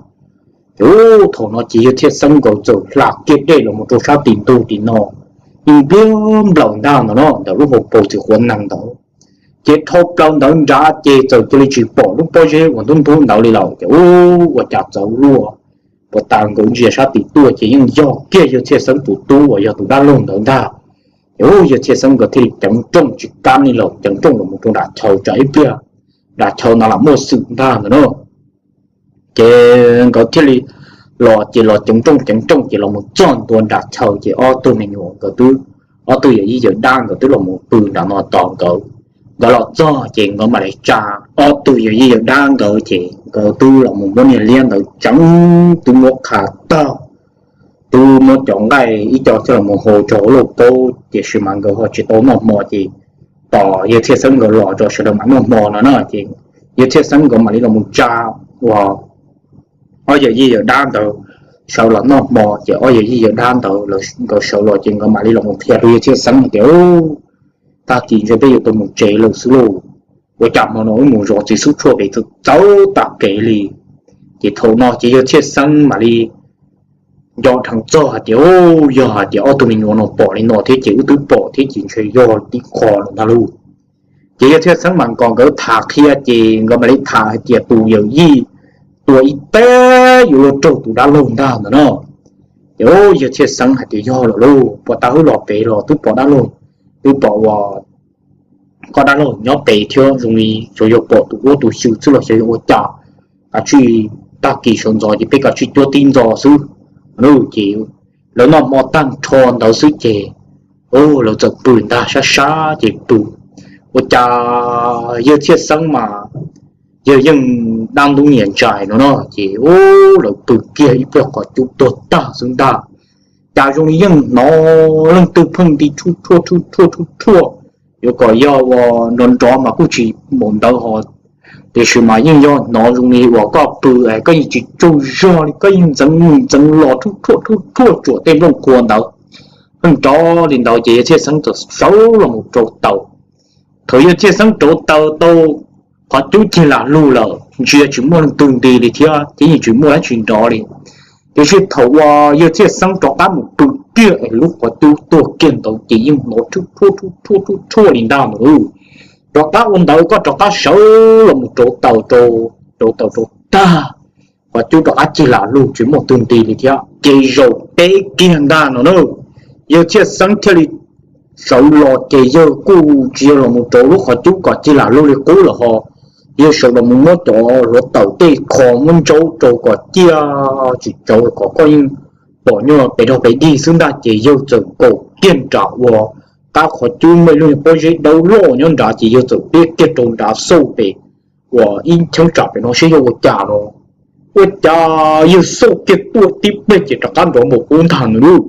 Ces ub thaum no ces yawg Txhiaj Xeeb nkawd txawm hla kiag dej los mus rau sab tim ntug tim no, yeej npliag nplaws ntag ntawm no ntawm lub hauv paus txiv quav nees ntawd. Ces dhau plaws ntawd nrad ces txawm cia li tsis pom lub pob zeb uas ntub ntub ntawd li lawm ces ub ua cas txawv luaj. Puag ta nkawd ntsia sab tim tuaj ces yeej yog kiag yawg Txhiaj Xeeb tus tub uas yog tus dab laug ntawd ntag. Ces ub yawg Txhiaj Xeeb nkawd thiaj li ceev nrooj tsis kam li lawm, ceev nrooj los mus rau nram chaw tsam ib pliag nram chaw no lam muaj xwm ntag ntawm no. Ces nkawd thiaj li los ces los ceev nrooj ceev nrooj ces los mus txog ntua nram chaw ces ob tug me nyuam nkawd twb, ob tug yawm yij yawm dab nkawd twb los mus pw nram no tos nkawd. Nkawd los txog ces nkawd mam li tsa ob tug yawm yij yawm dab nkawd ces nkawd twb los mus muab niag liab ntawd tseev, twb muab qha tag, twb muab cov nqaij ib co coj los mus hau rau hauv lauj kaub, tiam sis mas nkawd ho tsis tau noj hmo ces tos yawg Txhiaj Xeeb nkawd los rau sawv daws mam noj hmo no na. Ces yawg Txhiaj Xeeb nkawd mam li los mus tsa uas ob yawm yij yawm dab ntawd sawv los noj hmo ces ob yawm yij yawm dab ntawd nkawd sawv los ces nkawd mam li los mus qhia rau yawg Txhiaj Xeeb hais tias, tag kis ntshe peb yuav tau mus tsev lawm xwb lauj. Ua cas hmo no wb mus zov txiv xub tshuaj pem txawv tag kev li. Ces thaum no ces yawg Txhiaj Xeeb mam li nco dheev txog hais tias, yog hais tias ob tug me nyuam no pom li no thiab ces wb twb pom thiab ces ntshe yog tib qho lawm ntag lauj. Ces yawg Txhiaj Xeeb mas nkaus nkawd tham qhia ces nkawd mam li tham hais tias tus yawm yij tua ib teg yuav luag raug tus dab laug ntag ntawm no. Ces yawg Txhiaj Xeeb hais tias yog lawm lauj, puag ta wb los pem los twb pom dab laug, twb pom uas koj dab laug nyob pem thiab zoo li xyov yog pom tus ub tus xyw xwb los xyov yog ua cas. Kav tsij tag kis sawv ntxov ces peb kav tsij cuab tib ntxo xwb. Ces lawv noj hmo tag nrho ntawd xwb ces lawv txawm pw ntag, sab sab ces pw. Ua cas yawg Txhiaj Xeeb mas yawg yeej dab ntub nyiam ntsais no no ces lawv pw kiag ib pliag qhov cub tuag tag xwb ntag. Cas zoo li yeej hnov leej twg pheej nti rhuj rhuaj rhuj rhuaj rhuj rhuaj, yuav kom yog uas nrov nrov mas kuj tsis npaum ntawd ho, tiam sis mas yeej yog hnov zoo li uas koj pw es koj yeej tsis tsaug zog li, koj yeej ntxeev ntxeev los rhuj rhuaj rhuj rhuaj tsuam tej nplooj qhuav ntawd. Pheej nrov li ntawd ces yawg Txhiaj Xeeb txawm sawv los mus rauv taws. Thaum yawg Txhiaj Xeeb rauv taws tau qhov cub cig lam lug lawm, ntsia tsis muaj leej twg nti li thiab ces yeej tsis muaj dab tsi nrov li. Tiam sis thaum uas yawg Txhiaj Xeeb rov qab mus pw kiag es lub qhov cub tuag kiag ntawd ces yeej hnov rhuj rhuaj rhuj rhuaj rhuaj rhuaj li ntag ntawd. Rov qab ua ntawd koj rov qab sawv los mus rauv taws rau, rauv taws rau tag, qhov cub rov qab cig lam lug tsis muaj twg nti li thiab. Ces zaum peb kiag ntag no na, yawg Txhiaj Xeeb thiaj li sawv los ces yawg kuj tsis yog los mus rauv lub qhov cub kom cig lam lug li qub lawm ho, yawg sawv los mus muab cov hluav taws tej kho muab ntsaub rau kom ciaj tsis tsawv kom koj yeej pom nyuag pes rog pes dig xwb ntag ces yawg txawm nkaum kiag nram uas qab qhov cub muaj ib lub pob zeb dawb loj nyob nrad ces yawg txawm pliab kiag rau nrad xauj pem uas ib cheeb tsam pem no saib yog ua cas no. Ua cas yawg xauj kiag tuaj tib pliag ces rov qab nrov npaum qub ntag no lauj.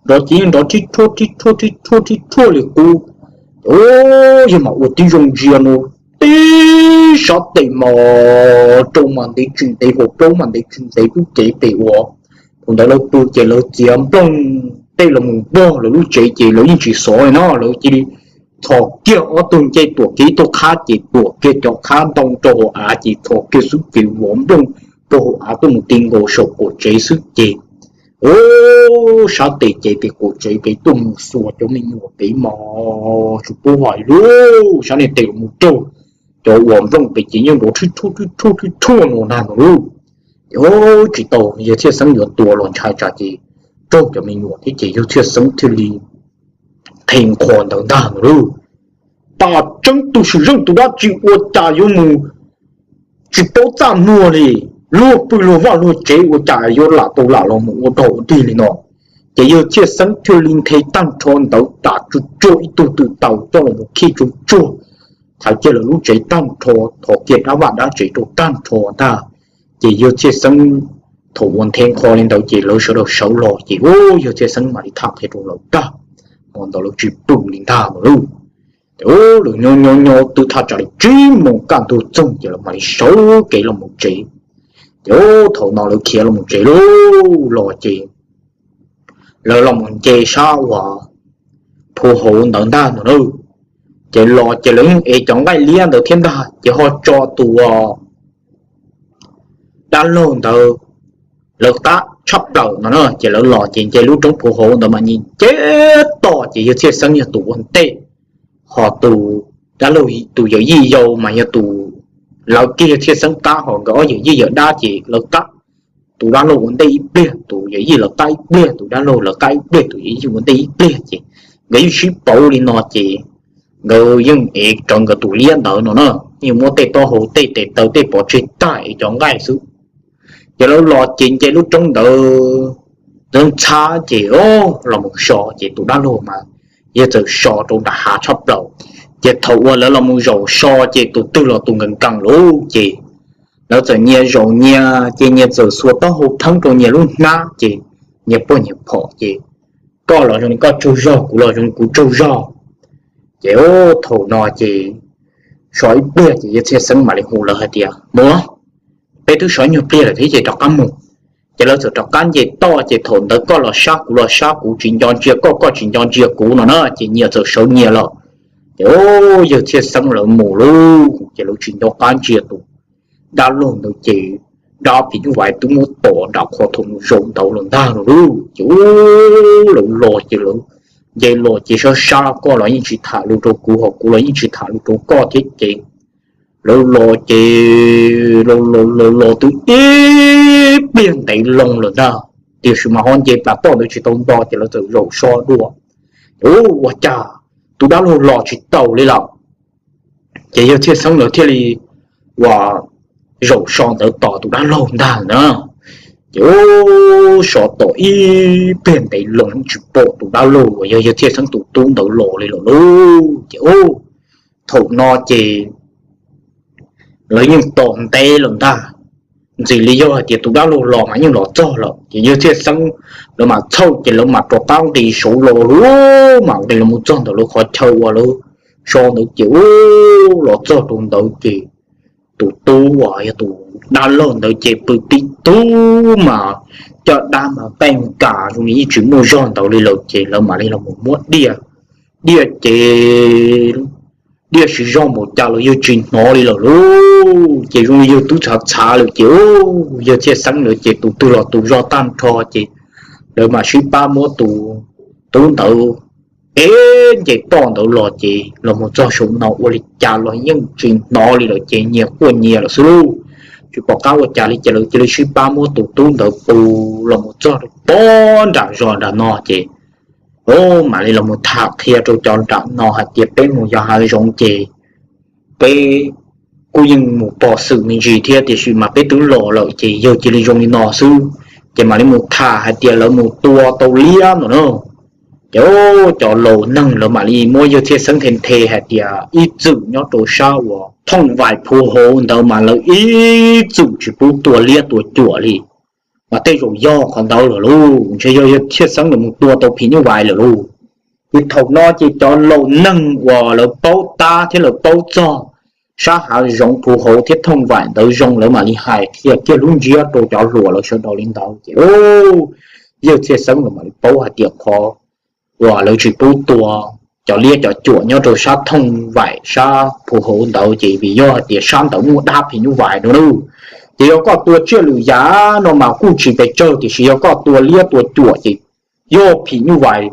Nrov ces yeej nrov rhib rhuaj rhib rhuaj rhib rhuaj rhib rhuaj li qub. Yawg mam ua tib zoo ntsia no, tib sab tes mas rau mas ntev tsis ntev, hauv plaub mas ntev tsis ntev lub cev pem uas thaum ntawd lawv pw ces lawv txiav nplooj tej los mus npog lawv lub tsev ces lawv yeej tsis xov li no, lawv cia li txhos kiag ob tug ncej tuam kiag ib tug qhab ces tuam kiag cov qhab ntoo rau hauv av ces txhos kiag xwb ces vov nplooj rau hauv av tuaj mus ti nkaus saum qaum tsev xwb ces, u, sab tes ces pem qaum tsev pem tuaj mus xuas cov me nyuam pem mos tsis pub hais lub sab niag tes los mus raug cov uas nplooj pem ces yeej nrov rhib rhuaj rhib rhuaj rhib rhuaj no ntag no lauj. Ces tsis tau, yawg Txhiaj Xeeb yuav tua los ntshai tsam ces raug cov me nyuam thiab ces yawg Txhiaj Xeeb thiaj li nthe nqho ntawd ntag no lauj. Tam tseeb tus swm zeej tus dab tsi ua cas yuav mus tsis paub txaj muag li, luag pw luag vaj luag tsev ua cas yuav lam tau lam los mus ua dog ua dig li no. Ces yawg Txhiaj Xeeb thiaj li nthe tag nrho ntawd tas tsuj tsuag ib tug twm taws coj los mus khi tsuj tsuag, thaiv kiag lawv lub tsev tag nrho, thov kiag dab vaj dab tsev rau tag nrho ntag. Ces yawg Txhiaj Xeeb thaum uas nthe nqho li ntawd ces lawv sawv daws sawv los ces u, yawg Txhiaj Xeeb mam li tham qhia rau lawv tag, hmo ntawd lawv tsis pw li ntag no lauj. Ces u, lawv nyob nyob nyob twb thaj tsam li tsib moos kaj ntug txoog ces lawv mam li sawv kev los mus tsev. Ces u, thaum no lawv khiav los mus tsev lauj los ces lawv los mus nce sab uas phu hauv ntawd ntag no lauj. Ces los ces lawv yeej ev cov nqaij liab ntawd thiab ntag ces ho tso tus dab laug ntawd lawv qab tshaj plaws no na. Ces lawv los ces nce lub roob phu hauv ntawd mas nce nce toj ces yawg Txhiaj Xeeb yog tus ua ntej, ho tus dab laug tus yawm yij yau mas yog tus lawv kiag yawg Txhiaj Xeeb qab, ho nkawd ob yawm yij yawm dab ces lawv qab. Tus dab laug ua ntej ib pliag, tus yawm yij lawv qab ib pliag, tus dab laug lawv qab ib pliag, tus yawm yij ua ntej ib pliag ces nkawd yeej sib pauv li no ces nkawd yeej ev rawv nkawd tus liab ntawd no na, yeej muab tej taub hau tej tes taw tej pov tseg tag ev cov nqaij xwb. Ces lawv los ces nce lub roob ntawd ntxhab ces los mus so ces tus dab laug mas yawg txawm so rau nram hav tshaj plaws. Ces thaum uas lawv los mus zaum so ces tus twg los tus nkees nkees lauj ces lawv txawm nyias zaum nyias ces nyias txawm xuas taub hau pheeb rau nyias lub hnab ces nyias puag nyias phom ces koj los zoo li koj tsaug zog, kuv los zoo li kuv tsaug zog. Ces thaum no ces so ib pliag ces yawg Txhiaj Xeeb mam li hu lawv hais tias, Mus, peb twb so ib nyuag pliag lawm thiab ces rov qab mus. Ces lawv txawm rov qab nce toj ces thaum ntawd koj los sab kuv los sab, kuv tsis nco ntsia koj, koj tsis nco ntsia kuv no na ces nyias txawm sawv nyias lawm. Ces yawg Txhiaj Xeeb lawv mus lauj ces lawv tsis nco qab ntsia tus dab laug ntawd ces dab phim nyuj vais twb muab tom nram qhov thaum mus zaum ntawd los ntag no lauj. Ces lawv los ces lawv nce los ces sab sab koj los yeej tsis tham lus rau kuv, ho kuv los yeej tsis tham lus rau koj thiab ces lawv los ces los los los los twb ib pliag ntev loo lawm ntag, tiam sis mas ho nce plas toj ntawd tsis tau nto ces lawv txawm zaum so dua. Ua cas tus dab laug los tsis tau li lawm. Ces yawg Txhiaj Xeeb lawv thiaj li uas zaum so ntawd tos tus dab laug ntag na. Ces so tom ib pliag ntev loo tsis pom tus dab laug uas yog yawg Txhiaj Xeeb tus tub ntawd los li lawm lauj. Ces thaum no ces lawv yeej tos ntev lawm ntag, ntxim li yog hais tias tus dab laug los mas yeej los txog lawm ces yawg Txhiaj Xeeb lawv mam txhawj ces lawv mam rov qab nqis saud los lauj, mam nqis los mus txog ntawm lawv qhov chaw uas lawv so ntawd ces u, los txog rau ntawd ces tus tub uas yog tus dab laug ntawd ces pw tib tug mas caj dab mas nqaij nkas zoo li yeej tsis muaj zog ntawd li lawm ces lawv mam li los mus muab diaj, diaj ces diaj siv zog npaum cas los yawg tsis hnov li lawm lauj. Ces zoo li yawg twb txhav txhav lawm ces u, yawg Txhiaj Xeeb lawv ces tus twg los tus zog tag nrho ces lawv mam sib pab muab tus tub ntawd ev nce toj ntawd los ces los mus txog saum no ua li cas los yeej tsis hnov li lawm ces nyias quaj nyias lawm xwb lauj. Tsis pom qab ua cas li ces lawv cia li sib pab muab tus tub ntawd pw los mus txog rau pob nram zos nram no ces mam li los mus tham qhia rau cov nram no hais tias peb mus yos hav zoov ces peb kuj yeej mus pom xwm me ntsis thiab, tiam sis mas peb twb los lawm ces yawg cia li zoo li no xwb. Ces mam li mus tham hais tias lawv mus tua tau liab no na. Ces cov laus neeg lawv mam li muab yawg Txhiaj Xeeb nthe nthe hais tias ib txwm nyob rau sab uas Thooj Vaim Phu Hauv ntawd mas lawv ib txwm tsis pub tua liab tua cuam li, mas tej zaum yog qhov ntawd lawm lauj, ntshe yog yawg Txhiaj Xeeb lawv mus tua tau phim nyuj vais lawm lauj. Ces thaum no ces cov laus neeg uas lawv paub tab thiab lawv paub txog sab hav zoov Phu Hauv thiab Thooj Vaim ntawd zoo, lawv mam li hais qhia kiag lub ntsiab rau cov hluas lawv sawv daws li ntawd ces yawg Txhiaj Xeeb lawv mam li paub hais tias qhov uas lawv tsis pub tua cov liab cov cuam nyob rau sab Thooj Vaim sab Phu Hauv ntawd ces vim yog hais tias sab ntawd muaj dab phim nyuj vais no lauj. Ces yog koj tua tsiaj lwm yam no mas kuj tsis pes tsawg, tiam sis yog koj tua liab tua cuam ces yog phim nyuj vais,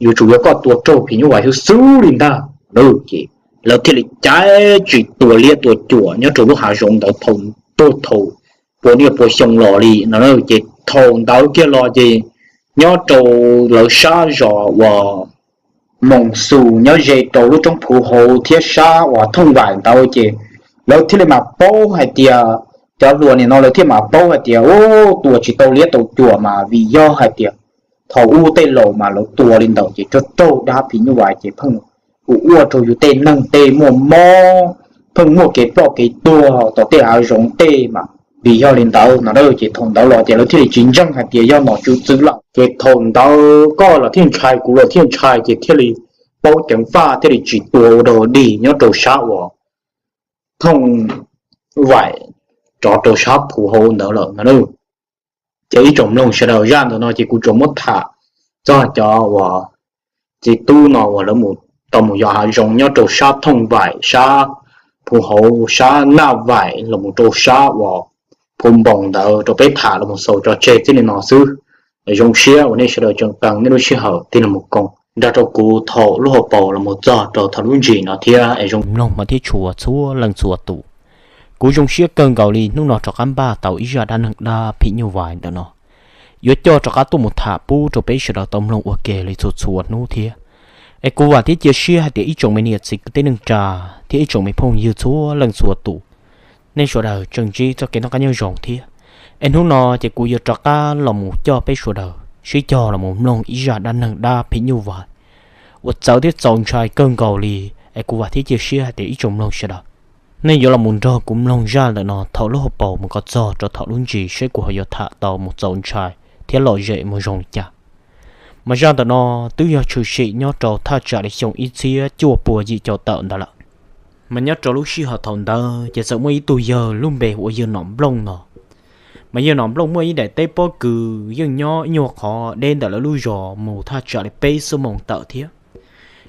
yuav tsum yog koj tua raug phim nyuj vais xwb xwb li ntag. Ces lawv thiaj li caiv tsis tua liab tua cuam nyob rau lub hav zoov ntawd thaum, thaum pua niaj pua xyoo los li no. Ces thaum ntawd kiag los ces nyob rau lawv sab zos uas Moos Xus nyob ze rau lub roob Phu Hauv thiab sab uas Thooj Vaim ntawd ces lawv thiaj li mam paub hais tias, cov hluas nim no lawv thiaj mam paub hais tias ua tua tsis tau liab tau cuam mas vim yog hais tias thaum ub tej laus mas lawv tua li ntawd ces raug raug dab phim nyuj vais ces pheej ua rau yus tej neeg tej muaj mob, pheej muaj kev ploj kev tuag tom tej hav zoov tej mas vim yog li ntawd no. Ces thaum ntawd los ces lawv thiaj li tsis ntseeg hais tias yog nom tswv txwv lawm. Ces thaum ntawd koj los thiaj ntshai, kuv los thiaj ntshai, ces thiaj li paub ceev faj thiaj li tsis tua ua dog dig nyob rau sab uas Thooj Vaim rov rau sab Phu Hauv ntawd lawm no. Ces ib tsoom mloog sawv daws, zaj ntawm no ces kuv tsuas muab tham txog cov uas txiv tub no uas lawv mus, tau mus yos hav zoov nyob rau sab Thooj Vaim, sab Phu Hauv, sab Naj Vaim los mus rau sab uas Phu Npoos ntawd rau peb tham los mus xaus tso tseg txij li no xwb. Zoo siab uas nej sawv daws tseem qee nej lub sij hawm tig los koom nrog rau kuv thaum lub hauv paus los mus txog rau thaum lub ntsis no thiab es zoo mloog mas thiab tshua txhua leej txhua tus. Kuv zoo siab kawg nkaus li hnub no rov qab npaj tau ib zaj dab neeg dab phim nyuj vais ntawm no yuav coj rov qab tuaj mus tham pub rau peb sawv daws tau mloog ua ke li txhua txhua hnub thiab. Es kuv vam thiab cia siab hais tias ib tsoom me niam txiv kwv tij neej tsa thiab ib tsoom me phooj ywg txhua leej txhua tus, nej sawv daws tseem ntsib txoj kev noj qab nyob zoo thiab. Es hnub no ces kuv yuav rov qab los mus coj peb sawv daws sib cog los mus mloog ib zaj dab neeg dab phim nyuj vais uas txawv thiab txaus ntshai kawg nkaus li. Es kuv vam thiab cia siab hais tias ib tsoom mloog sawv daws, nej yuav los mus nrog kuv mloog zaj ntawm no thaum lub hauv paus mus kom txog rau thaum lub ntsis seb kuv ho yuav tham tau mus txaus ntshai thiab lom zem mus zoo li cas. Mas zaj ntawm no twb yog tshwm sim nyob rau thaj tsam li xyoo ib txhiab cuaj puas yim caum tawm ntawd lawm. Mas nyob rau lub sij hawm thaum ntawd ces txawm muaj ib tug yawg lub npe hu ua yawg Nom Nplooj no. Mas yawg Nom Nplooj muaj ib daim teb pob kws yeej nyob ib nyuag qhov deb ntawm lawv lub zos mus thaj tsam li peb xuab moos tawm thiab.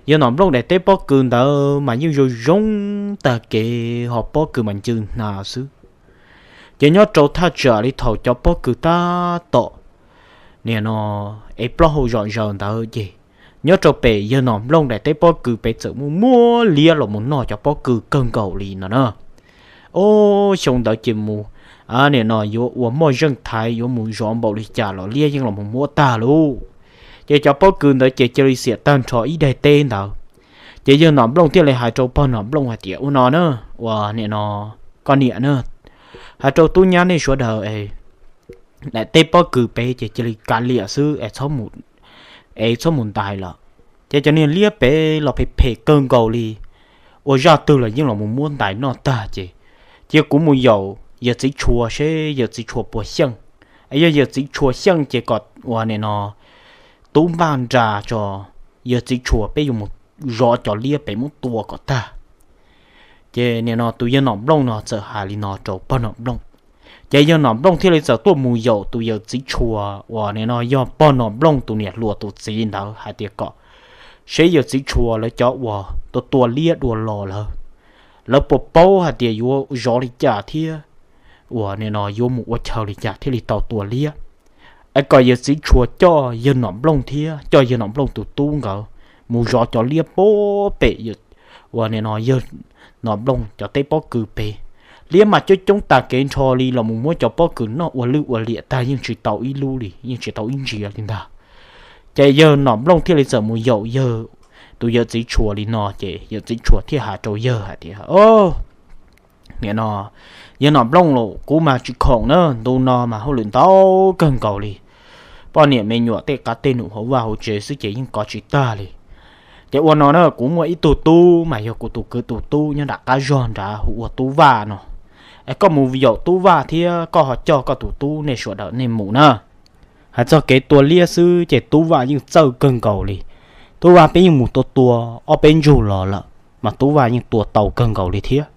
Yawg Nom Nplooj daim teb pob kws ntawd mas yeej zoo zoo tag kev, ho pob kws mas ncw hnav xwb. Ces nyob rau thaj tsam li thaum cov pob kws tab tom, nim no, es plaub hau zom zaws ntawd ces nyob rau pem yawg Nom Nplooj daim teb pob kws pem txawm muaj muab liab los mus noj cov pob kws kawg nkaus li no na. Ob xyoo ntawd ces mus, nim no yuav ua moj zeej thaiv yuav mus zov npaum li cas los liab yeej los mus muab tag lauj. Ces cov pob kws ntawd ces cia li xiam tag nrho ib daim teb ntawd. Ces yawg Nom Nplooj thiaj li hais rau pog Nom Nplooj hais tias, ua no na, ua nim no, koj niam na, hais rau tub nyab nej sawv daws daim teb pob kws pem ces cia li kav liam xwb es txhob mus ntais lawm. Ces cov niag liab pem los phem phem kawg nkaus li, ua zaj twg los yeej los mus muab ntais noj tag ces, cia kuv mus yaum yawg txiv tshuas seb yawg txiv tshuas puas xyeej. Yog yawg txiv tshuas xyeej ces kom ua nim no tub npaj nra tso, yawg txiv tshuas peb yuav mus zov cov liab pem muab tua kom tag. Ces nim no tus yawg Nom Nplooj no txawm hais li no rau pog Nom Nplooj. Ces yawg Nom Nplooj thiaj li txawm tuaj mus yaum tus yawg txiv tshuas uas nim no yog pog Nom Nplooj tus niam hluas tus txiv ntawd hais tias kom seb yawg txiv tshuas lawv cov uas tua tua liab dua los lawm, lawv puas paub hais tias yuav zov li cas thiab uas nim no yuav mus ua chaw li cas thiaj li tau tua liab. Es kom yawg txiv tshuas coj yawg Nom Nplooj thiab coj yawg Nom Nplooj tus tub nkawd mus zov cov liab pem uas nim no yawg Nom Nplooj cov teb pob kws pem. Liab mas coob coob tag kev nrho li, los mus muab cov pob kws noj ua lwj ua liam tag yeej tsis tau ib lub li, yeej tsis tau ib ntsia li ntag. Ces yawg Nom Nplooj thiaj li txawm mus yaum yawg, tus yawg txiv tshuas li no ces yawg txiv tshuas thiaj hais rau yawg hais tias, o, Nim no yawg Nom Nplooj los kuv mas tsis khoom na, ntu no mas hauj lwm ntau kawg nkaus li. Poj niam me nyuam tej qav tej num hauv vaj hauv tsev xwb ces yeej kov tsis tag li. Ces ua no na, kuv muaj ib tug tub mas yog kuv tus kwv tus tub nyob nram qab zog nrad hu ua Tub Vaj no. Es koj mus yaum Tub Vaj thiab koj ho coj koj tus tub nej sawv daws nej mus na. Hais txog kev tua liab xwb ces Tub Vaj yeej txawj kawg nkaus li. Tub Vaj peb yeej mus tua tua ob peb ntsug los lawm mas Tub Vaj yeej tua tau kawg nkaus li thiab.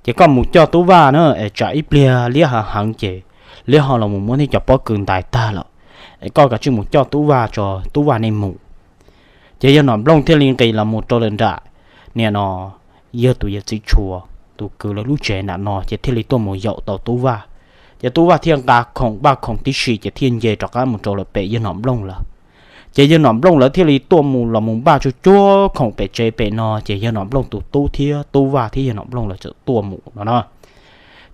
Ces koj mus coj Tub Vaj na es tsam ib pliag liab heev heev ces liab ho los mus muab nej cov pob kws ntais tag lawm. Es koj kav tsij mus coj Tub Vaj tso, Tub Vaj nej mus. Ces yawg Nom Nplooj thiaj li nqis los mus rau lawm nram, nim no yawg tus yawm txiv tshuav tus kwv lawv lub tsev nram no ces thiaj li tuaj mus yaum tau Tub Vaj. Ces Tub Vaj thiaj nqa khoom vaj khoom tib si ces thiaj nce rov qab mus rau lawm pem yawg Nom Nplooj lawv. Ces yawg Nom Nplooj lawv thiaj li tuaj mus los mus npaj tsuag tsuag khoom pem tsev pem no ces yawg Nom Nplooj tus tub thiab Tub Vaj thiab yawg Nom Nplooj lawv txawm tuaj mus no na.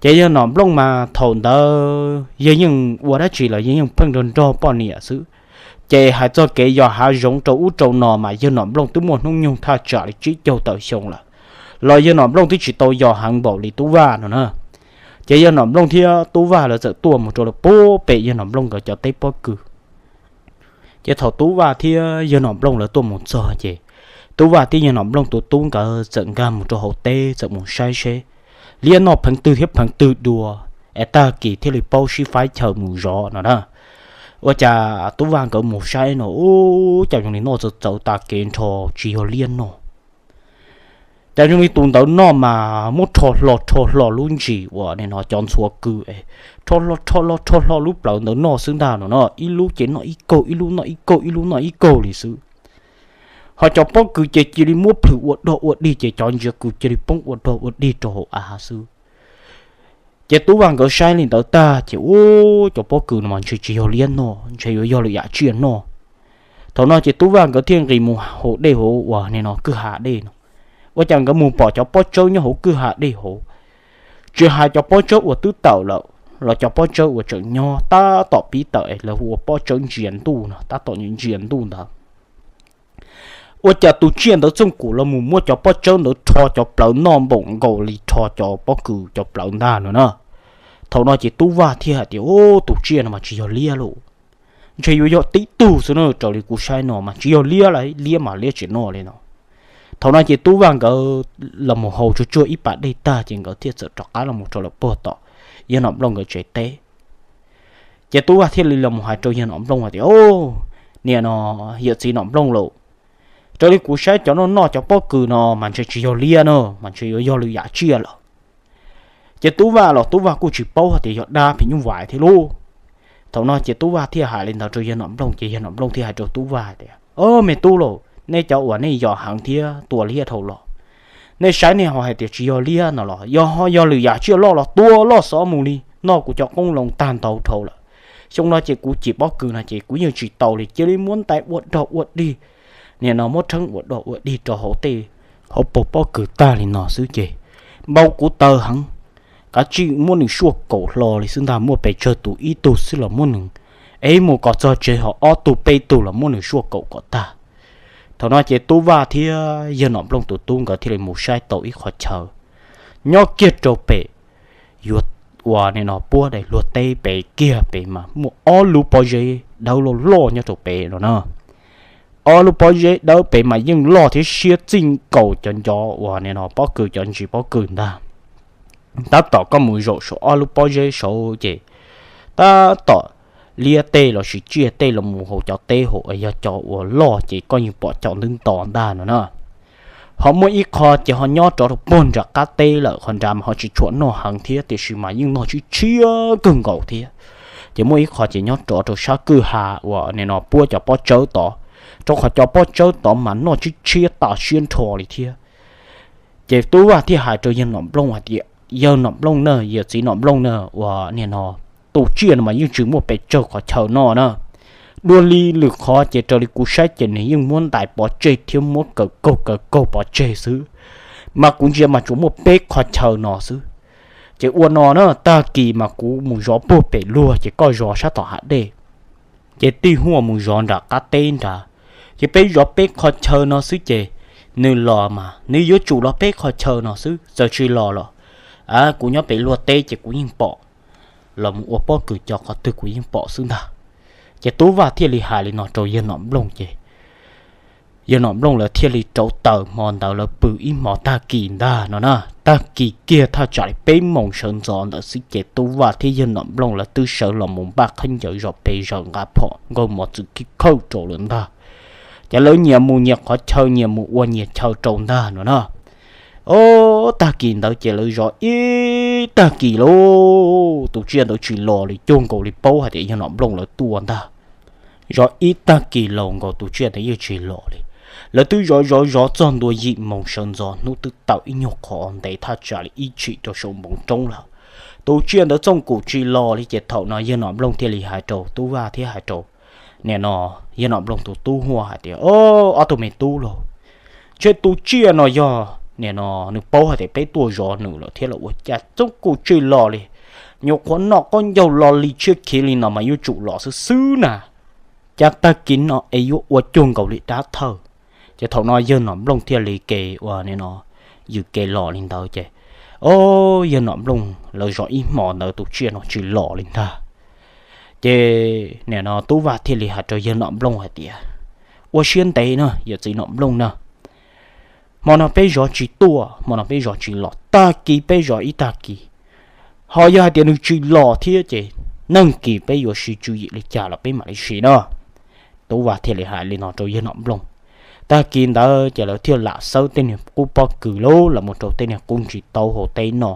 Ces yawg Nom Nplooj mas thaum ntawd yawg yeej ua dab tsi los yawg yeej pheej nrog nrog poj niam xwb. Ces hais txog kev yos hav zoov rau ub rau no mas yawg Nom Nplooj twb muaj hnub nyoog thaj tsam li tsib caug tawm xyoo lawm, los yawg Nom Nplooj twb tsis tau yos heev npaum li Tub Vaj no na. Ces yawg Nom Nplooj thiab Tub Vaj lawv txawm tuaj mus rau lawm puag pem yawg Nom Nplooj nkawd cov teb pob kws. Ces thaum Tub Vaj thiab yawg Nom Nplooj lawv tuaj mus txog ces Tub Vaj thiab yawg Nom Nplooj tus tub nkawd txawm nkag mus rau hauv teb txawm mus saib seb liab noj pheev twg thiab pheev twg dua, es tag kis thiaj li paub sib faib chaw mus zov no na. Ua cas Tub Vaj nkawd mus saib no ub, cas zoo li noj txawv txawv tas kev nrho tsis yog liab noj. Cas zoo li tus ntawd noj mas muab rho hlo rho hlo lub ntsis uas nim no cov ntxhuav kws es rho hlo rho hlo rho hlo lub plawv ntawd noj xwb ntag no no, ib lub ces noj ib kaug, ib lub noj ib kaug, ib lub noj ib kaug li xwb. Ho cov pob kws ces cia li muab plhws ua dog ua dig ces cov ntsiav kws cia li poob ua dog ua dig rau hauv av xwb. Ces Tub Vaj nkawd saib li ntawd tag ces ub, cov pob kws no mas ntshe tsis yog liab noj, ntshe yuav yog lwm yam tsiaj noj. Thaum no ces Tub Vaj nkawd thiaj nqis mus hauv dej hauv uas nim no kwj ha dej no. Ua cas nkawd mus pom cov pob tsawb nyob hauv kwj ha dej hauv, tsis hais cov pob tsawb uas twb tawm lawm los cov pob tsawb uas tseem nyob tab tom pib tawm es lawv hu ua pob tsawb ntsia ntuj no, tab tom ntsia ntuj ntawd. Ua cas tus tsiaj ntawd txooj kum los mus muab cov pob tsawb ntawd rho cov plawv noj npaum nkaus li rho cov pob kws cov plawv ntag no na. Thaum no ces Tub Vaj thiaj hais tias, Ub, tus tsiaj no mas tsis yog liab lauj, ntshe yuav yog tib tug xwb na, raws li kuv saib no mas tsis yog liab lauj, liab mas liab tsis noj li no. Thaum no ces Tub Vaj nkawd los mus haus tsuag tsuag ib pas dej tag ces nkawd thiaj txawm rov qab los mus rau lawm puag tom yawg Nom Nplooj nkawd tsev teb. Ces Tub Vaj thiaj li los mus hais rau yawg Nom Nplooj hais tias, Ub, nim no yawm txiv Nom Nplooj lauj, raws li kuv saib cov noj noj cov pob kws no mas ntshe tsis yog liab no, mas ntshe yuav yog lwm yam tsiaj lawm. Ces Tub Vaj los Tub Vaj kuj tsis paub hais tias yog dab phim nyuj vais thiab lauj. Thaum no ces Tub Vaj thiaj hais li ntawd rau yawg Nom Nplooj ces yawg Nom Nplooj thiaj hais rau Tub Vaj tias, Au, me tub lauj, nej cov uas nej yos heev thiab tua liab dhau los, nej saib nej ho hais tias tsis yog liab no los yog ho yog lwm yam tsiaj loj los tua loj xov mus li, noj kuv cov qoob loo tag ntau dhau lawm. Xyoo no ces kuv cim pob kws no ces kuv yeej tsis tau li, cia li muab ntais ua dog ua dig, nim no muab rheeb ua dog ua dig rau hauv tej hauv paus pob kws tag li no xwb ces npau kuv taw heev. Kav tsij muab nws suaj kaum hlo li xwb ntag, muaj pes tsawg tus ib tug xwb los muab nws, es mus kom txog tsev ho ob tug peb tug los muab nws suaj kaum kom tag. Thaum no ces Tub Vaj thiab yawg Nom Nplooj tus tub nkawd thiaj li mus saib tau ib qho chaw nyob kiag rau pem yuav ua nim no puab daim luag teb pem kiag pem mas muaj ob lub pob zeb dawb loj loj nyob rau pem no na. Ob lub pob zeb dawb pem mas yeej loj thiab siab txij nkaus cov ncov uas nim no pob kws, cov ntsis pob kws ntag. Tab tom koj mus zaum saum ob lub pob zeb saud ces tab tom liab tej lossis tsiaj tej los mus hauv cov teb hauv, yog cov uas loj ces koj yeej pom cov ntub nto ntag no na. Ho muaj ib qho ces ho nyob rov rau puag nram qab teb lawm, qhov nrad mas ho tsis tshua noj heev thiab tiam sis mas yeej noj tshiab tshiab kawg nkaus thiab. Ces muaj ib qho ces nyob rov rau sab kwj ha uas nim no puab cov pob tsawb tod, rau qhov cov pob tsawb tod mas noj tshiab tshiab tas siab nrho li thiab. Ces Tub Vaj thiaj hais rau yawg Nom Nplooj hais tias, Yawg Nom Nplooj na, yawm txiv Nom Nplooj na, uas nim no tus tsiaj no mas yeej tsis muaj pes tsawg qhov chaw noj na. Dua li lwm qhov ces raws li kuv saib ces nws yeej muab ntais pov tseg thiab muab kaw kaug kaw kaug pov tseg xwb, mas kuv ntsia mas tsuas muaj peb qhov chaw no xwb. Ces ua no na, tag kis mas kuv mus zov puag pem luag ces koj zov sab tom hav dej, ces tij huaj mus zov nram qab teb nrad. Ces peb zov peb qhov chaw no xwb ces nws los mas nws yuav tsum los peb qhov chaw no xwb, txawm tsis los los Kuv nyob pem luag teb ces kuv yeej pom, los mus ua pob kws co qhov twg kuv yeej pom xwb ntag. Ces Tub Vaj thiaj li hais li no rau yawg Nom Nplooj ces yawg Nom Nplooj lawv thiaj li rauv taws hmo ntawd lawv pw ib hmo tag kis ntag no na. Tag kis kiag thaj tsam li peb moos sawv ntxov ntawd xwb ces Tub Vaj thiab yawg Nom Nplooj lawv twb sawv los mus npaj khaub ncaws zos pes zaws nqa phom nkaug mos txwv khib khawj rau lawm ntag. Ces lawv nyias mus nyias qhov chaw, nyias mus ua nyias chaw rau ntag no na. Ob tag kis ntawd ces lawv zov ib tag kis lauj, tus tsiaj ntawd tsis los li, cuag nkaus li paub hais tias yawg Nom Nplooj lawv tuaj ntag. Zov ib tag kis laus nkaus tus tsiaj ntawd yeej tsis los li. Lawv twb zov zov zov txog ntua yim moos sawv ntxov hnub twb tawm ib nyuag qho ntev thaj tsam li ib tshim rau saum npoo roob lawm. Tus tsiaj ntawd txooj kum tsis los li ces thaum no yawg Nom Nplooj thiaj li hais rau Tub Vaj thiab hais rau nim no yawg Nom Nplooj tus tub Huaj hais tias, Ob tug me tub lauj, ntshe tus tsiaj no yog nim no nws paub hais tias peb tuaj zov nws lawm thiab los ua cas txooj kum tsis los li. Nyuam qhuav noj qaub ncaug lo li tshiab khiv li no mas yuav tsum los xwb xwb na. Cas tag kis no es yuav ua cuag nkaus li dab thawj. Ces thaum no yawg Nom Nplooj thiaj li ke ua nim no yws ke los li ntawd ces, o, yawg Nom Nplooj lawv zov ib hmo ntawd tus tsiaj no tsis los li ntag. Ces nim no Tub Vaj thiaj li hais rau yawg Nom Nplooj hais tias, Ua siab ntev na yawm txiv Nom Nplooj na, hmo no peb zov tsis tuaj, hmo no peb zov tsis los, tag kis peb zov ib tag kis. Ho yog hais tias nws tsis los thiab ces neeg kis peb yuav siv tswv yim li cas los peb mam li siv no. Tub Vaj thiaj li hais li no rau yawg Nom Nplooj. Tag kis ntawd ces lawv thiaj lam xawb tej niag qub pob kws lauj los mus rau tej niag qub ntsis taub hau teb no.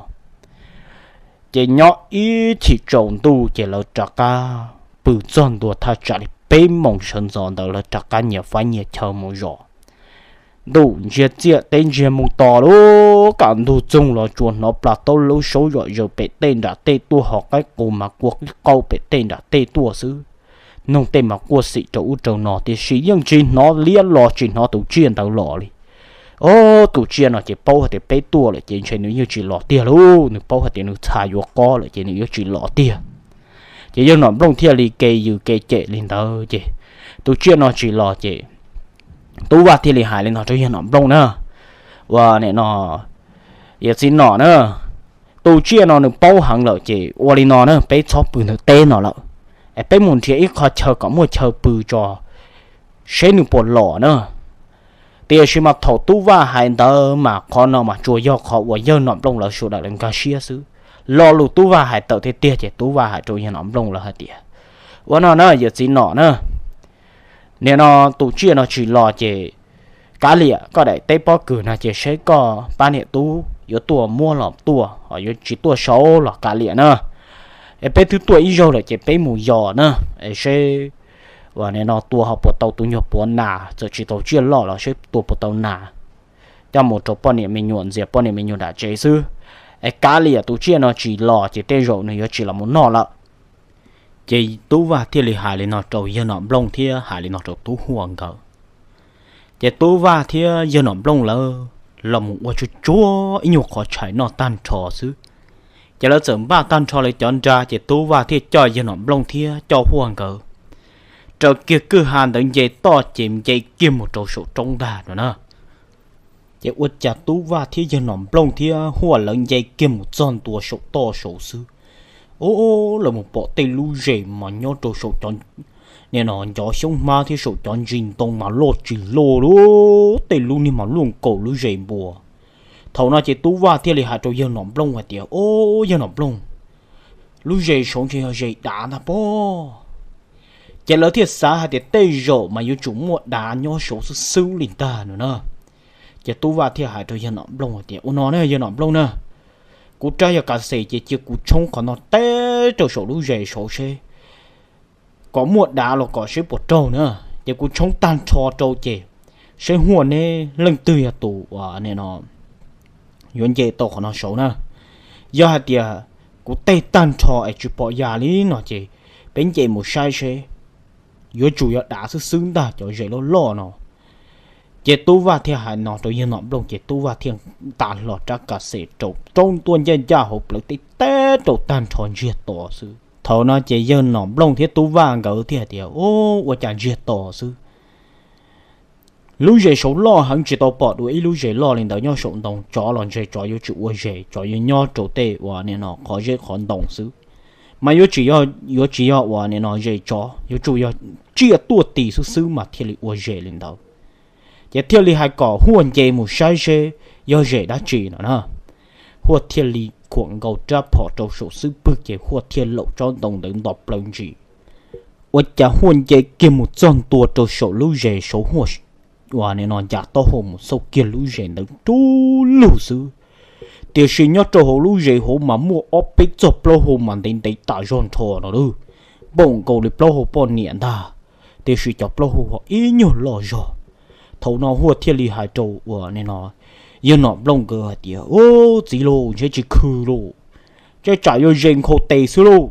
Ces nyob ib chim tsaus ntuj ces lawv rov qab pw txog ntua thaj tsam li peb moos sawv ntxov ntawd lawv rov qab nyias faib nyias chaw mus zov. Ntuj ntsiag txiaj teb ntsiag mus tos lub kaj ntug txoog los tsuas hnov plas taub lub saub zom zaws pem tej nram tej tuaj, ho qaib qus mas kua qib qau pem tej nram tej tuaj xwb. Noog tej mas quaj xim rau ub rau no tiam sis yeej tsis hnov liab los tsis hnov tus tsiaj ntawd los li. O, tus tsiaj no ces paub hais tias peb tuaj lawm ces ntshe nws yeej tsis los tiag lauj, nws paub hais tias nws txha yuav qob lawm ces nws yuav tsis los tiag. Ces yawg Nom Nplooj thiaj li ke yws ke cem li ntawd ces tus tsiaj no tsis los ces Tub Vaj thiaj li hais li no rau yawg Nom Nplooj na, ua nim no, yawm txiv Nom na, tus tsiaj no nws paub heev lawm ces ua li no na, peb txhob pw ntawm teb no lawm, es peb mus nrhiav ib qho chaw kom muaj chaw pw tso seb nws puas los na. Tiam sis mas thaum Tub Vaj hais ntawd mas qhov no mas tsuas yog qhov uas yawg Nom Nplooj lawv sawv daws lawv nkag siab xwb. Lo lus Tub Vaj hais tawm tiag tiag ces Tub Vaj hais rau yawg Nom Nplooj lawv hais tias, ua no na yawm txiv Nom na, nim no tus tsiaj no tsis los ces kav liam, koj daim teb pob kws no ces seb koj pab niam tub yuav tuaj muab los tuaj, ho yuav tsis tuaj saud los kav liam na. Es peb twb tuaj ib zaug lawm ces peb mus yos na, es seb ua nim no tua ho puas tau tus nyuag puav nas, txawm tsis tau tsiaj loj los seb tua puas tau nas coj mus rau poj niam me nyuam ntxias poj niam me nyuam nram tsev xwb. Es kav liam, tus tsiaj no tsis los ces tej zaum nws yuav tsis los mus noj lawm. Ces Tub Vaj thiaj li hais li no rau yawg Nom Nplooj thiab hais li no rau Tub Huaj nkawd. Ces Tub Vaj thiab yawg Nom Nplooj lawv los mus ua tsuag tsuag ib nyuag qhov tshais noj tag nrho xwb. Ces lawv txawm npaj tag nrho lawv cov nra ces Tub Vaj thiaj coj yawg Nom Nplooj thiab coj Huaj nkawd raws kiag kwj ha ntawd nce toj ces nce kiag mus rau saum roob ntag no na. Ces ua cas Tub Vaj thiab yawg Nom Nplooj thiab Huaj lawv nce kiag mus txog ntua saum toj saud xwb, o, lawv mus pom tej lub zes mas nyob rau saum cov, nim no ncov xyoob hmab thiab saum cov ntsis ntoo mas loj tsis loj li, tej lub niag mas luaj nkaus lub zes npua. Thaum no ces Tub Vaj thiaj li hais rau yawg Nom Nplooj hais tias, o, yawg Nom Nplooj, lub zes saud ntshe yog zes dav ntag pob. Ces lawv thiaj xav hais tias tej zaum mas yuav tsum muaj dav nyob saud xwb xwb li ntag no na. Ces Tub Vaj thiaj hais rau yawg Nom Nplooj hais tias, ua no na yawg Nom Nplooj na, kuv rab yog ka xes ces cia kuv tshoob qhov no teb rau saum lub zes saud seb kom muaj dav los kom seb puas raug na. Ces kuv tshoob tag nrho rau ces seb Huaj neb leej twg yog tus nim no yuav nce tau qhov no saud na. Yog hais tias kuv teg tag nrho es tsis pom yam li no ces peb nce mus saib seb, yuav tsum yog dav xwb xwb ntag cov zes loj loj no. Ces Tub Vaj thiaj hais no rau yawg Nom Nplooj ces Tub Vaj thiaj nta hlo rab ka xes rau roob tuaj ncaj ncaj hauv plawv teb teb rau tag nrho ntsiag to xwb. Thaum no ces yawg Nom Nplooj thiab Tub Vaj nkawd thiaj hais tias, o, ua cas ntsiag to xwb. Lub zes saud loj heev, tsis tau pom dua ib lub zes loj li ntawd nyob saum ntoo. Tsov los ntshe tsov yuav tsum ua zes, tsov yuav nyob rau tej uas nim no qhov zeb qhov ntoo xwb, mas yuav tsis yog, yuav tsis yog uas nim no zes tsov, yuav tsum yog tsiaj tuaj tis xwb xwb mas thiaj li ua zes li ntawd. Ces thiaj li hais kom Huaj nce mus saib seb yog zes dab tsi no na. Huaj thiaj li khuam nkaus rab phom rau saum xub pwg ces Huaj thiaj laum tsob ntoo ntawd nto plaws ntsis. Ua cas Huaj nce kiag mus txog ntua rau saum lub zes saud, Huaj uas nim no ncav taub hau mus xauj kiag lub zes ntawd rub lug xwb, tiam sis nyob rau hauv lub zes hauv mas muaj ob peb txoj plaub hau mas ntev ntev tas zog nrho no lawm, npaum nkaus li plaub hau poj niam ntag, tiam sis cov plaub hau ho ib nyuag loj zog. Thaum no Huaj thiaj li hais rau uas nim no yawg Nom Nplooj nkawd hais tias, Ub, txiv lauj, ntshe tsis khw lauj, tsam yuav zes nkhaus tes xwb lauj.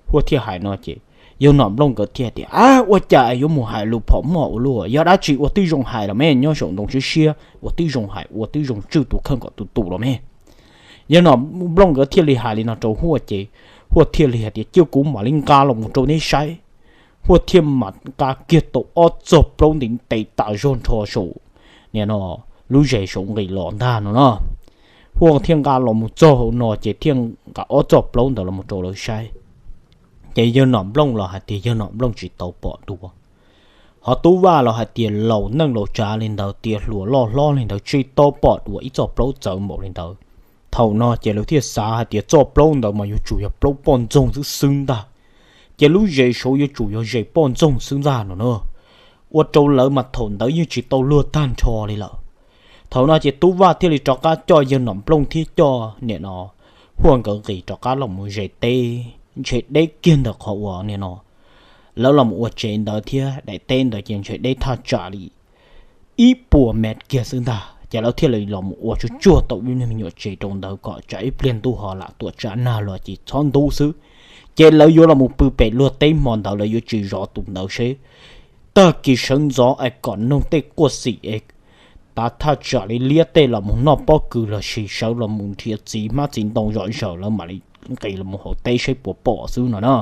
Huaj thiaj hais no ces yawg Nom Nplooj nkawd thiaj tias, Ab, ua cas yuav mus hais lus phom moj ua luaj, yog dab tsi ua twb zoo hais los me, nyob saum ntoo siab siab ua twb zoo hais, ua twb zoo tswj tus kheej kom tus tus los me. Yawg Nom Nplooj nkawd thiaj li hais li no rau Huaj ces Huaj thiaj li hais tias, Cia kuv mam li nqa los mus rau neb saib. Huaj thiaj mam nqa kiag tau ob txoj plaub ntev ntev tas zog nrho saum nim no lub zes saud nqis los ntag no na. Huaj thiaj nqa los mus txog hauv no ces thiaj nqa ob txoj plaub ntawd los mus rau lawv saib. Ces yawg Nom Nplooj los hais tias yawg Nom Nplooj tsis tau pom dua, ho Tub Vaj los hais tias laus neej laus tsav li ntawd, tiav hluas loj hlob li ntawd tsis tau pom dua ib txoj plaub txawv npaum li ntawd. Thaum no ces lawv thiaj xav hais tias txoj plaub ntawd mas yuav tsum yog plaub poj ntxoog xwb xwb ntag, ces lub zes saud yuav tsum yog zes poj ntxoog xwb ntag no na. Ua rau lawv mas thaum ntawd yeej tsis tau luag tag nrho li lawm. Thaum no ces Tub Vaj thiaj li rov qab coj yawg Nom Nplooj thiab coj nim no Huaj nkawd nqis rov qab los mus ze teb, ntshe deb kiag ntawm qhov uas nim no lawv los mus ua tsev ntawd thiab daim teb ntawd ces ntshe deb thaj tsam li ib puas mev kiag xwb ntag. Ces lawv thiaj li los mus ua tsuag tsuag tau ib lub me nyuam tsev rau ntawd kom tsam ib pliag ntuj ho lam tuam tsam nag los ces txhob ntub xwb. Ces lawv yuav los mus pw pem luag teb hmo ntawd, lawv yuav tsis zov tus ntawd seb tag kis sawv ntxov es kom noog tej quaj xim es tav thaj tsam li liab tej los mus noj pob kws los sis sawv los mus nrhiav txiv hmab txiv ntoo zom zaws lawv mam li nqis los mus hauv teb seb puas pom xwb no na.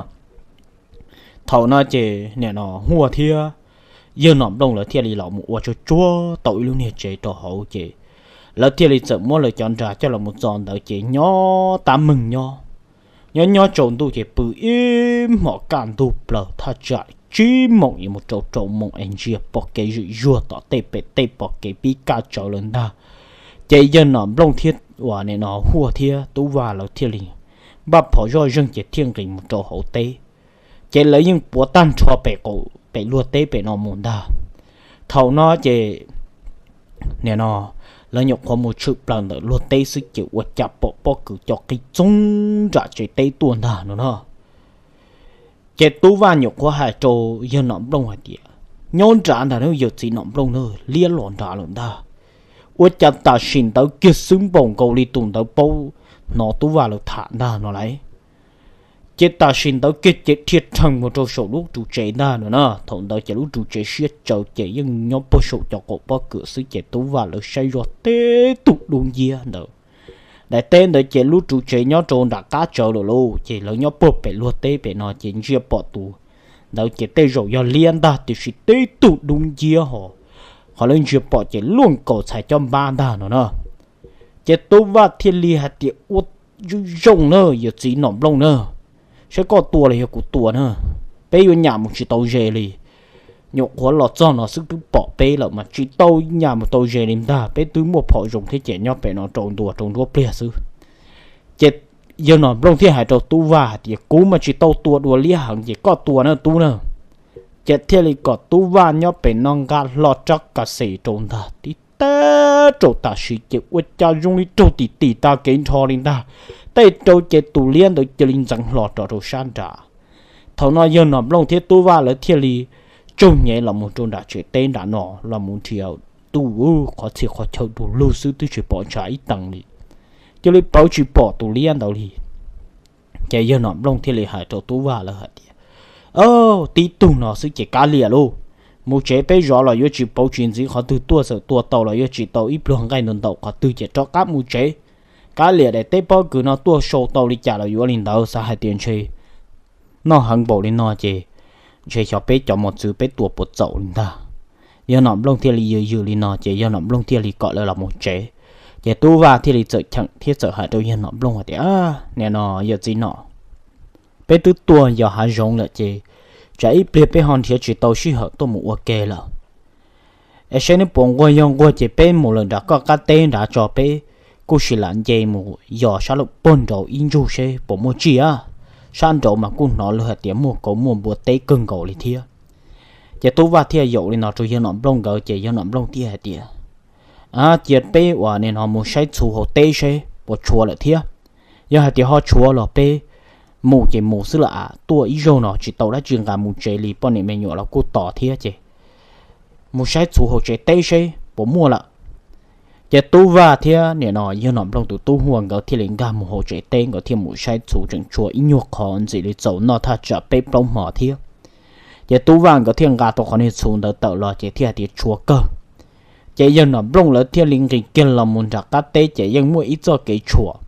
Thaum no ces nim no Huaj thiab yawg Nom Nplooj lawv thiaj li los mus ua tsuag tsuag tau ib lub niag tsev rau hauv ces lawv thiaj li txawm muab lawv cov nra coj los mus txo ntawd ces nyob tab meeg nyob. Nyob nyob tsaus ntuj ces pw ib hmos kaj ntug plaws thaj tsam tsib moos yuav mus rau rau moos es ntsia pom kev zwm zuag tom tej pem tej pom kev pib kaj tsawv lawm ntag. Ces yawg Nom Nplooj thiab uas nim no Huaj thiab Tub Vaj lawv thiaj li npaj phom zoj zeeg ces thiaj nqis mus rau hauv teb. Ces lawv yeej puav tag nrho pem qaum pem luag teb pem no mus ntag. Thaum no ces nim no lawv nyuam qhuav mus tshwm plaws ntawm luag teb xwb ces ua cas pom pob kws co qis txoog nram tsev teb tuaj ntag no na. Ces Tub Vaj nyuam qhuav hais rau yawg Nom Nplooj hais tias, Nyob nrad ntag na yawg txiv Nom Nplooj na, liab los nrad lawm ntag. Ua cas tam sim ntawd kiag xwb npaum nkaus li tus ntawd paub hnov Tub Vaj lawv tham ntag no lauj. Ces tam sim ntawd kiag ces dhia rhees mus rau saum lub ru tsev ntag no na. Thaum ntawd ces lub ru tsev siab tsawv ces yeej nyob puag saum cov qaum pob kws xwb ces Tub Vaj lawv saib zoj teb tug dub nciab ntawd. Daim teb ntawd ces lub ru tsev nyob rau nram qab tsawv lawm lauj, ces lawv nyob puag pem luag teb pem no ces ntsia pom tus ntawd ces tej zaum yog liab ntag tiam sis teb tug dub nciab ho, qhov lawv ntsia pom ces luaj nkaus txhais caj npab ntag no na. Ces Tub Vaj thiaj li hais tias, Ua zoo zoo na yawg txiv Nom Nplooj na, saib koj tua los yog kuv tua na, peb yuav nyam mus tsis tau ze li. Nyuam qhuav los txog no xwb twb pom peb lawm mas tsis tau nyam mus tau ze li ntag, peb twb muaj phom zoo thiab ces nyob pem no rau ntua rau nruab pliag xwb. Ces yawg Nom Nplooj thiaj hais rau Tub Vaj hais tias, Kuv mas tsis tau tua dua liab heev ces koj tua na Tub na. Ces thiaj li kom Tub Vaj nyob pem no nqa hlo rab ka xes rau ntag, tib tag rau tam sim ces ua cas zoo li raug tim tim tag kev nrho li ntag. Tej rau ces tus liab ntawd cia li ntxeev hlo rov rau sab nrad. Thaum no yawg Nom Nplooj thiab Tub Vaj lawv thiaj li tsaug nyev los mus rau nram tsev teb nram no los mus nrhiav, tus qhov txhia qhov chaw du lug xwb twb tsis pom ntshav ib teev li, cia li plawv tsis pom tus liab ntawd li. Ces yawg Nom Nplooj thiaj li hais rau Tub Vaj lawv hais tias, Tib tug no xwb ces kav liam lauj, mus tsev peb zov los yuav tsis pauv tsis ntxiv qhov twg, tuaj txawm tua tau los yuav tsis tau ib pluag nqaij ntau ntau qhov twg ces rov qab mus tsev. Kav liam, daim teb pob kws no tuaj sau tau li cas los yuav li ntawd, xav hais tias ntshe noj heev npaum li no ces ntshe xyov peb cov mos txwv peb tua puas txaus li ntag. Yawg Nom Nplooj thiaj li yws yws li no ces yawg Nom Nplooj thiaj li kom lawv los mus tsev. Ces Tub Vaj thiaj li txawm cheem thiab txawm hais rau yawg Nom Nplooj hais tias, Nim no yawm txiv Nom, peb twb tuaj yos hav zoov lawm ces tsam ib pliag peb ho nrhiav tsis tau sij hawm tuaj mus ua ke lawm. Es saib neb puas nquag, yog nquag ces peb mus lawm nram koj qab teb nrad tso, peb kuj sim lam nce mus yos sab laj puag nraud ib ntsug seb puas muaj tsiaj. Sab nraud mas kuj hnov lawv hais tias muaj kauv muaj npua teb kawg nkaus li thiab. Ces Tub Vaj thiaj yaum li no rau yawg Nom Nplooj nkawd ces yawg Nom Nplooj thiaj hais tias, Cia peb uas nim no mus saib txhuv hauv teb seb puas tshuav lawm thiab. Yog hais tias ho tshuav los peb mus ces mus xwb lawm, tuaj ib zaug no tsis tau dab tsi nqa mus tsev li, poj niam me nyuam los kuj tos thiab ces mus saib txhuv hauv tsev teb seb puas muaj lawm. Ces Tub Vaj thiab nim no yawg Nom Nplooj tus tub Huaj nkawd thiaj li nkag mus hauv tsev teb, nkawd thiaj mus saib txhuv tseem tshuav ib nyuag qho ntxim li txaus noj thaj tsam peb plaub hmo thiab. Ces Tub Vaj nkawd thiaj nqa tau qhov niag txhuv ntawd tawm los ces thiaj hais tias tshuav kawg. Ces yawg Nom Nplooj lawv thiaj li nqis kiag los mus nram qab teb ces yeej muaj ib txoj kev tshuam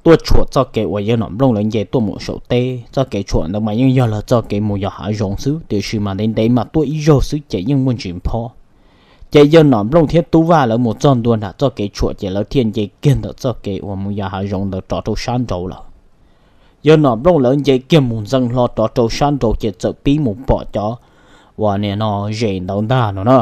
tuaj tshuam txoj kev uas yawg Nom Nplooj lawv nce tuaj mus saum teb. Txoj kev tshuam ntawd mas yeej yog lawv txoj kev mus yos hav zoov xwb, tiam sis mas ntev ntev mas tuaj ib zaug xwb ces yeej muaj ntsis phob. Ces yawg Nom Nplooj thiab Tub Vaj lawv mus txog ntua nram txoj kev tshuam ces lawv thiaj nce kiag ntawm txoj kev uas mus yos hav zoov ntawd rov rau sab nraud lawm. Yawg Nom Nplooj lawv nce kiag mus ntxeev hlo rov rau sab nraud ces txawm pib mus pom cov uas nim no zes ntawd ntag no na.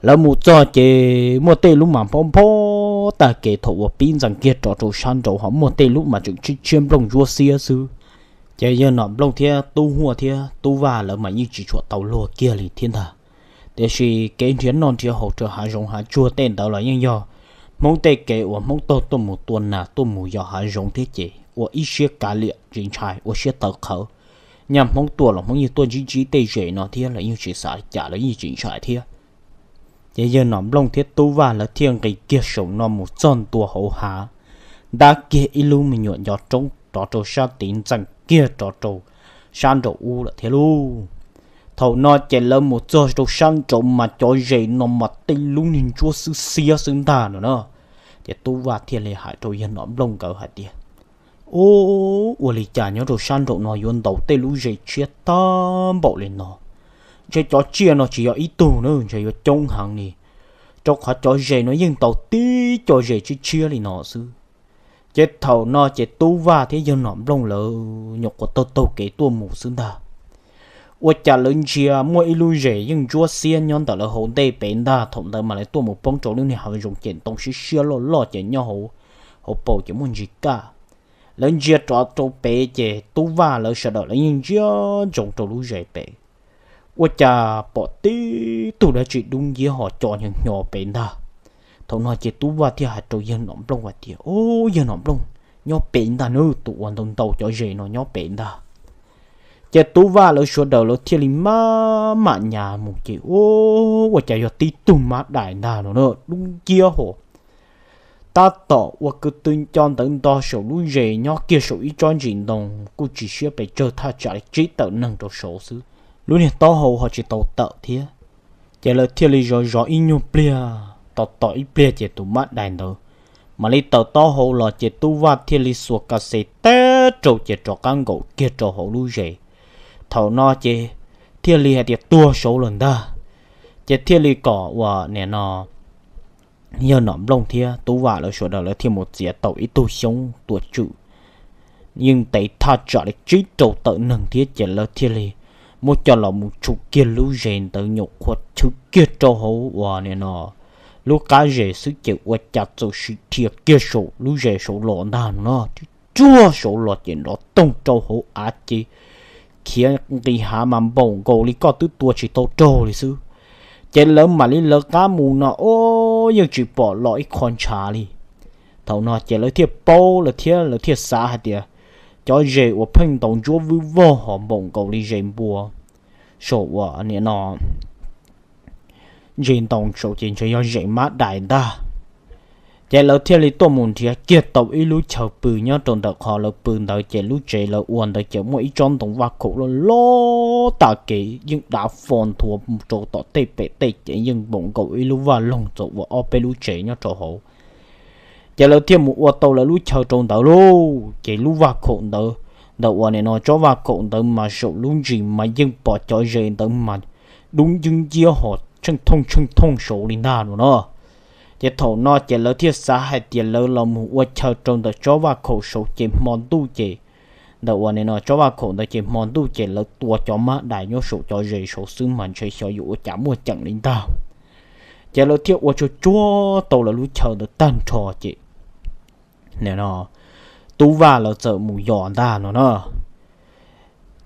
Lawv mus txog ces muaj tej lub mas phob phob tag kev, thaum uas pib ntxeev kiag rov rau sab nraud ho muaj tej lub mas tseem tshiab tshiab nplooj ntsuab xiab xwb. Ces yawg Nom Nplooj thiab Tub Huaj thiab Tub Vaj lawv mas yeej tsis tshua tau luag kiag li thiab ntag. Tiam sis kev nrhiav noj nrhiav haus rau hav zoov hav tsuag tej ntawd los yeej yog Hmoob tej kev uas Hmoob taug tuaj mus tua nas tuaj mus yos hav zoov thiab ces ua ib siab kav liam ntsis ntshai ua siab tawv qhawv. Nyaj Hmoob tuaj los Hmoob yeej tuaj ntsib ntsib tej zes no thiab los yeej tsis xav li cas, lawv yeej tsis ntshai thiab. Ces yawg Nom Nplooj thiab Tub Vaj lawv thiaj nqis kiag saum no mus txog ntua hauv hav, ntab kiag ib lub me nyuam ncov roob rov rau sab tid ntxeev kiag rov rau sab nraum ub lawm thiab lauj. Thaum no ces lawv mus txog rau sab nraud mas cov zes no mas tej lub niag ntsuab xwb xiab xwb ntag no na. Ces Tub Vaj thiaj li hais rau yawg Nom Nplooj nkawd hais tias, Ub, ua li cas nyob rau sab nraum no yuav ntaus tej lub zes tshiab tag npaum li no? Ntshe cov tsiaj no tsis yog ib tug na, ntshe yuav coob heev li, rau qhov cov zes no yeej ntaus tib co zes tshiab tshiab li no xwb. Ces thaum no ces Tub Vaj thiab yawg Nom Nplooj lawv nyuam qhuav taug taug kev tuaj mus xwb ntag. Ua cas lawv ntsia muaj ib lub zes yeej ntsuab xiab nyob ntawm lawv hauv ntej pem ntag. Thaum ntawd mas lawv tuaj mus poob rau lub niag hav zoov ces ntoo siab siab loj loj ces nyob hauv paus ces muaj ntsis kaj. Lawv ntsia rov rau pem ces Tub Vaj lawv sawv daws lawv yeej ntsia ntsoov rau lub zes pem. Ua cas pom tib tug dab tsi dub nciab ho co nyo nyo pem ntag. Thaum no ces Tub Vaj thiaj hais rau yawg Nom Nplooj hais tias, Ub, yawg Nom Nplooj, nyob pem ntag nawb, tus uas ntaus ntaus cov zes no nyob pem ntag. Ces Tub Vaj lawv sawv daws lawv thiaj li maj mam nyas mus ces, Ub, ua cas yog tib tug mab dais ntag no na, dub nciab ho tab tom ua kwv tw nco ntawv nto saum lub zes nyob kiag saum ib tsob ntsis ntoo, kuj tsis siab pes tsawg, thaj tsam li tsib tawm neeg rau saud xwb. Lub niag taub hau ho tsis tau tawm thiab. Ces lawv thiaj li zov zov ib nyuag pliag, tos tos ib pliag ces tus mab dais ntawd mam li tawm taub hau los ces Tub Vaj thiaj li xuas kas xes teb rau ces rov qab nkaum kiag rau hauv lub zes. Thaum no ces thiaj li hais tias tuag saud lawm ntag. Ces thiaj li kom uas nim no yawg Nom Nplooj thiab Tub Vaj lawv sawv daws lawv thiaj mus txiav tau ib tug xyoob tuam tswm yeej ntev thaj tsam li tsib rau tawm neeg thiab ces lawv thiaj li muab coj los mus tshum kiag lub zes ntawd nyuam qhuav chwv kiag rau hauv uas nim no lub qab zes xwb ces ua cas txawm sim dhia kiag saum lub zes saud los ntag no, ruag saud los ces nrov toog rau hauv av ces khiav nqis hav mas npaum nkaus li koj twb tua tsis tau raug li xwb. Ces lawv mam li lawv qab mus no, o, yeej tsis pom los ib qho ntshav li. Thaum no ces lawv thiaj paub lawm thiab lawv thiaj xav hais tias cov zes uas pheej ntaus ntsuab vwj vog ho npaum nkaus li zes npua saum uas nim no ntsis ntoo saud ces ntshe yog zes mab dais ntag. Ces lawv thiaj li tuaj mus nrhiav kiag tau ib lub chaw pw nyob rau ntawm qhov lawv pw ntawd ces lub tsev lawv ua ntawd ces muaj ib tsob ntoo vaj khaum loj loj tas kev yeej dav fo nthuav rau tom tej pem tej ces yeej npaum nkaus ib lub vaj loog txaus ua ob peb lub tsev nyob rau hauv. Ces lawv thiaj mus ua tau lawv lub chaw rau ntawd lauj. Ces lub vaj khaum ntawd, ntawm uas nim no tsob vaj khaum ntawd mas saum lub ntsis mas yeej pom cov zes ntawd mas dub ncwb nciab ho tsheej thooj tsheej thooj saud li ntag no no. Ces thaum no ces lawv thiaj xav hais tias lawv los mus ua chaw rau ntawm tsob vaj khaum saud ces hmo ntuj ces ntawm uas nim no tsob vaj khaum ntawd ces hmo ntuj ces lawv tua cov mab dais nyob saum cov zes saud xwb mas ntshe xyov yuav ua cas muaj ceem li ntag. Ces lawv thiaj ua tsuag tsuag tau lawv lub chaw ntawd tag nrho ces nim no Tub Vaj lawv txawm mus yos ntag no na.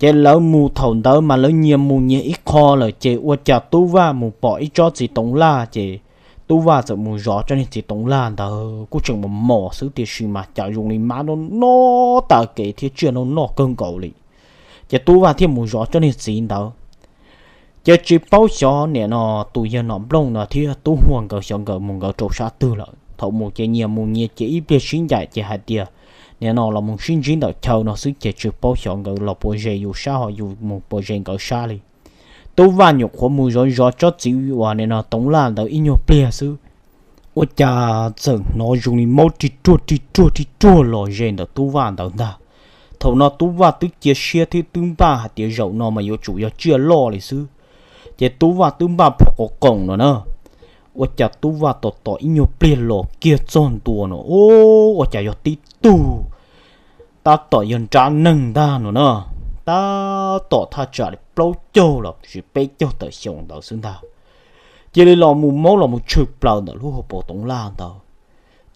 Ces lawv mus thaum ntawd mas lawv nyias mus nyias ib qho lawm ces ua cas Tub Vaj mus pom ib tsob txiv toov laj ces Tub Vaj txawm mus zov tsob niag txiv toov laj ntawd kuj tseem mos mos xwb tiam sis mas cas zoo li mab noj noj tas kev thiab tsiaj noj noj kawg nkaus li. Ces Tub Vaj thiaj mus zov tsob niag txiv ntawd. Ces tsis paub xyov nim no tus yawg Nom Nplooj no thiab Tub Huaj nkawd xyov nkawd mus nkawd rau sab twg lawm. Thaum mus ces nyias mus nyias ces ib pliag sib ncaim ces hais tias nim no los mus sib ntsib ntawm chaw no xwb ces tsis paub xyov nkawd los puas ze yus sab ho yus mus puas ze nkawd sab li. Tub Vaj nyuam qhuav mus zov zov tsob txiv uas nim no toov laj ntawd ib nyuag pliag xwb, ua cas txawm hnov zoo li maub rig ruag rig ruag rig ruag los ze ntawm Tub Vaj ntawd ntag. Thaum no Tub Vaj twb cia siab thiab twb npaj hais tias zaum no mas yuav tsum yog tsiaj loj li xwb. Ces Tub Vaj twb npaj phom qos qoom no na. Ua cas Tub Vaj tos tos ib nyuag pliag los kiag txog ntua no, ua cas yog tib tug tab tom yog nrab neeg ntag no na. Tab tom thaj tsam li plaub caug los sis peb caug tawm xyoo ntawd xwb ntag. Cia li los mus maub los mus tshwm plaws ntawm lub hauv paus toov laj ntawd.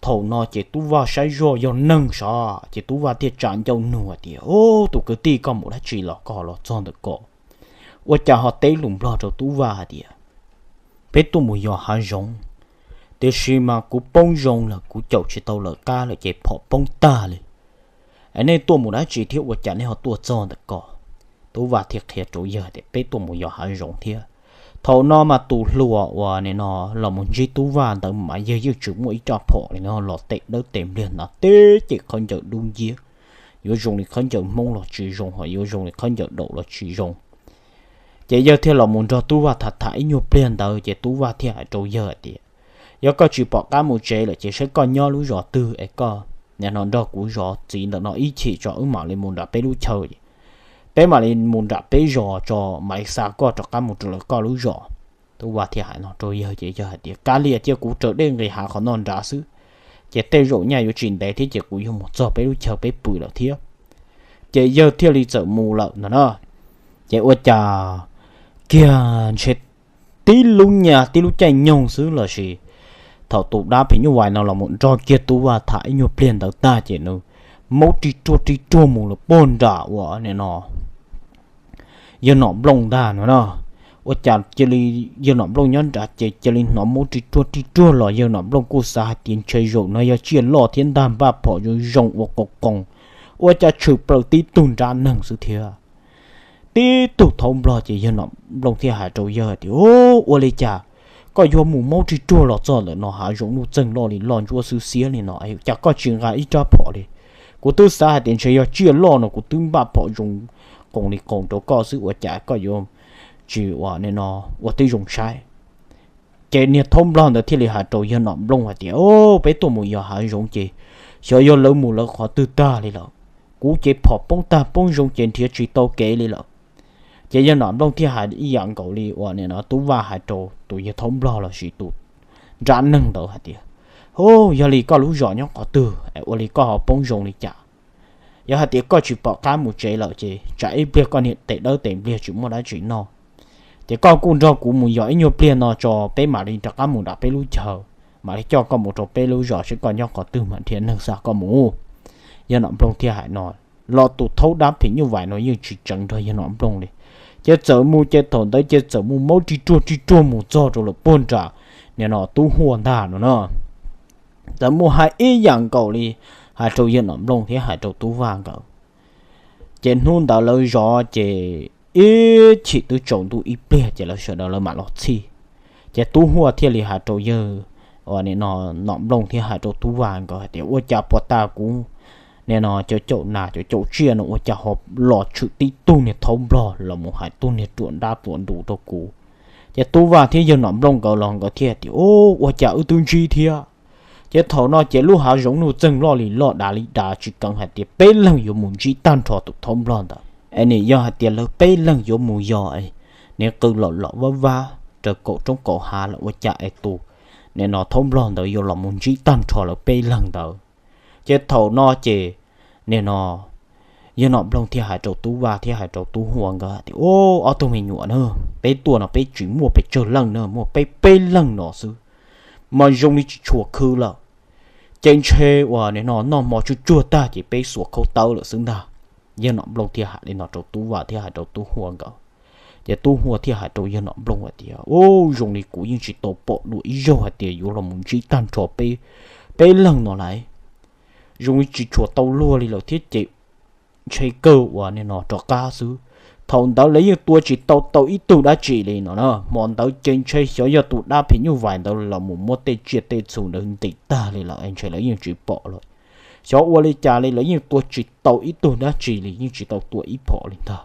Thaum no ces Tub Vaj saib zoj yog neeg sav ces Tub Vaj thiaj tsa ncauj nug hais tias, Ub, tus kwv tij, koj mus dab tsi los koj los txog ntawm ko? Ua cas ho teb lus Nplog rau Tub Vaj hais tias, Peb tuaj mus yos hav zoov, tiam sis mas kuv poob zoo lawm, kuv caum tsis tau lawv qab lawm ces phom poob tag li. Es nej tuaj mus dab tsi thiab ua cas nej ho tuaj txog ntawm ko? Tub Vaj thiaj qhia rau yawg tias, Peb tuaj mus yos hav zoov thiab. Thaum no mas tus hluas uas nim no los mus ntsib Tub Vaj ntawd mas yawg yeej tsis muaj ib rab phom li no los, tes dawb tes npliag hnav teb ces khaub ncaws dub nciab, yuav zoo li khaub ncaws Hmoob los tsis zoo, ho yuav zoo li khaub ncaws daum los tsis zoo. Ces yawg thiaj los mus nrog Tub Vaj tham tham ib nyuag pliag ntawd ces Tub Vaj thiaj hais rau yawg hais tias, Yog koj tsis pom qab mus tsev lawm ces saib koj nyob lub zos twg es koj nim no nrog kuv zov txiv ntawm no ib chim tso wb mam li mus nram peb lub chaw, peb mam li mus nram peb zos tso mam li xa koj rov qab mus rau lawv koj lub zos. Tub Vaj thiaj hais no rau yawg ces yawg hais tias, Kav liam, cia kuv raws dej nqis hav qhov no nrad xwb, ces tej zaum nyaj yuav tsis ntev thiab ces kuv yuav mus txog peb lub chaw peb pw lawm thiab. Ces yawg thiaj li txawm mus lawm no na. Ces ua cas kiag ntshe tib lub nyaj tib lub caij nyoog xwb los sis thaum tus dab phim nyuj vais no los mus nrog kiag Tub Vaj tham ib nyuag pliag ntawd tag ces nws maub rig ruag rig ruag mus lawm puag nram uas nim no yawg Nom Nplooj ntag no na. Ua cas cia li yawg Nom Nplooj nyob nrad ces cia li hnov maub rig ruag rig ruag los yawg Nom Nplooj kuj xav hais tias ntshe zaum no yog tsiaj loj thiab ntag, npaj phom zoo zoo ua qos qoos, ua cas tshwm plaws tib tug nrab neeg xwb thiab. Tib tug thaub nplog ces yawg Nom Nplooj thiaj hais rau yawg tias, Ub, ua li cas koj yuav mus maub rig ruag los txog ntawm no, hav zoov nuj txeeg loj li loj ntsuab xwb xiab li no, cas koj tsis nqa ib rab phom li? Kuv twb xav hais tias ntshe yog tsiaj loj no kuv twb npaj phom zoo qoos li qoos rau koj xwb, ua cas koj yuav tsis ua nim no ua tib zoo saib? Ces niag thaub nplog ntawd thiaj li hais rau yawg Nom Nplooj hais tias, Ub, peb tuaj mus yos hav zoov ces xyov yog lawv mus lawv qhov twg tag li lawm. Kuv ces phom poob tag poob zoo ces nrhiav tsis tau kev li lawm. Ces yawg Nom Nplooj thiaj hais ib yam nkaus li uas nim no Tub Vaj hais rau tus yawg thaub nplog los sis tus nrab neeg ntawd hais tias, Ub, yog li koj lub zos nyob qhov twg es ua li koj ho poob zoo li cas? Yog hais tias koj tsis pom qab mus tsev lawm ces tsam ib pliag koj niam tes dawb tes npliag tsis muaj dab tsi noj, ces koj kuj nrog kuv mus yos ib nyuag pliag no tso peb mam li rov qab mus nram peb lub chaw, mam li coj koj mus rau peb lub zos seb koj nyob qhov twg mam nrhiav neeg xa koj mus. Yawg Nom Nplooj thiaj hais no los tus thaub dab phim nyuj vais no yeej tsis tseev nrog yawg Nom Nplooj li. Ces txawm mus ces thaum ntawd ces txawm mus maub rig ruag rig ruag mus txog rau lawm puag nram nim no Tub Huaj ntag no na. Txawm mus hais ib yam nkaus li hais rau yawg Nom Nplooj thiab hais rau Tub Vaj nkawd. Ces hnub ntawd lawv zov ces ib chim twb tsaus ntuj ib pliag ces lawv sawv daws lawv mam los txhij. Ces Tub Huaj thiaj li hais rau yawg uas nim no Nom Nplooj thiab hais rau Tub Vaj nkawd hais tias, Ua cas puag ta kuv nim no cov caum nas cov caum tsiaj no ua cas ho los tshwm tib tug niag thaub nplog los mus hais tug niag ruam nrab ruam ntus rau kuv? Ces Tub Vaj thiab yawg Nom Nplooj nkawd los nkawd thiaj tias, Ub, ua cas wb twb ntsib thiab? Ces thaum no ces lub hav zoov nuj txeeg loj li loj dav li dav tsis keev hais tias peb leeg yuav mus ntsib tag nrho tus thaub nplog ntawd. Es nim yog hais tias lawv peb leeg yuav mus yos nim qw lom lom vab vab raws kaum roob kaum hav lawm ua cas es tus nim no thaub nplog ntawd yuav los mus ntsib tag nrho lawv peb leeg ntawd. Ces thaum no ces nim no yawg Nom Nplooj thiaj hais rau Tub Vaj thiab hais rau Tub Huaj nkawd tias, Ob tug me nyuam na, peb tuaj no peb tsis muaj pes tsawg leej na, muaj peb peb leeg no xwb, mas zoo li tsis tshua khwv lawm. Ces ntshe uas nim no noj hmo tsuj tsuag tag ces peb xuas khaub tawb lawm xwb ntag. Yawg Nom Nplooj thiaj hais li no rau Tub Vaj thiab hais rau Tub Huaj nkawd. Ces Tub Huaj thiaj hais rau yawg Nom Nplooj hais tias, Ub, zoo li kuv yeej tsis tau pom dua ib zaug hais tias yuav los mus ntsib tag nrho peb, peb leeg no lawm. Zoo li tsis tshua tau luag li lawm thiab ces ntshe kawg uas nim no rov qab xwb. Thaum ntawd lawv yeej tua tsis tau tau ib tug dab tsi li no na. Hmo ntawd ces ntshe xyov yog tus dab phim nyuj vais ntawd los mus muab tej tsiaj tej txhu ntawd ntim tag li lawm es ntshe lawv yeej tsis pom lawm. Xyov ua li cas li lawv yeej tua tsis tau ib tug dab tsi li, yeej tsis tau tua ib phom li ntag.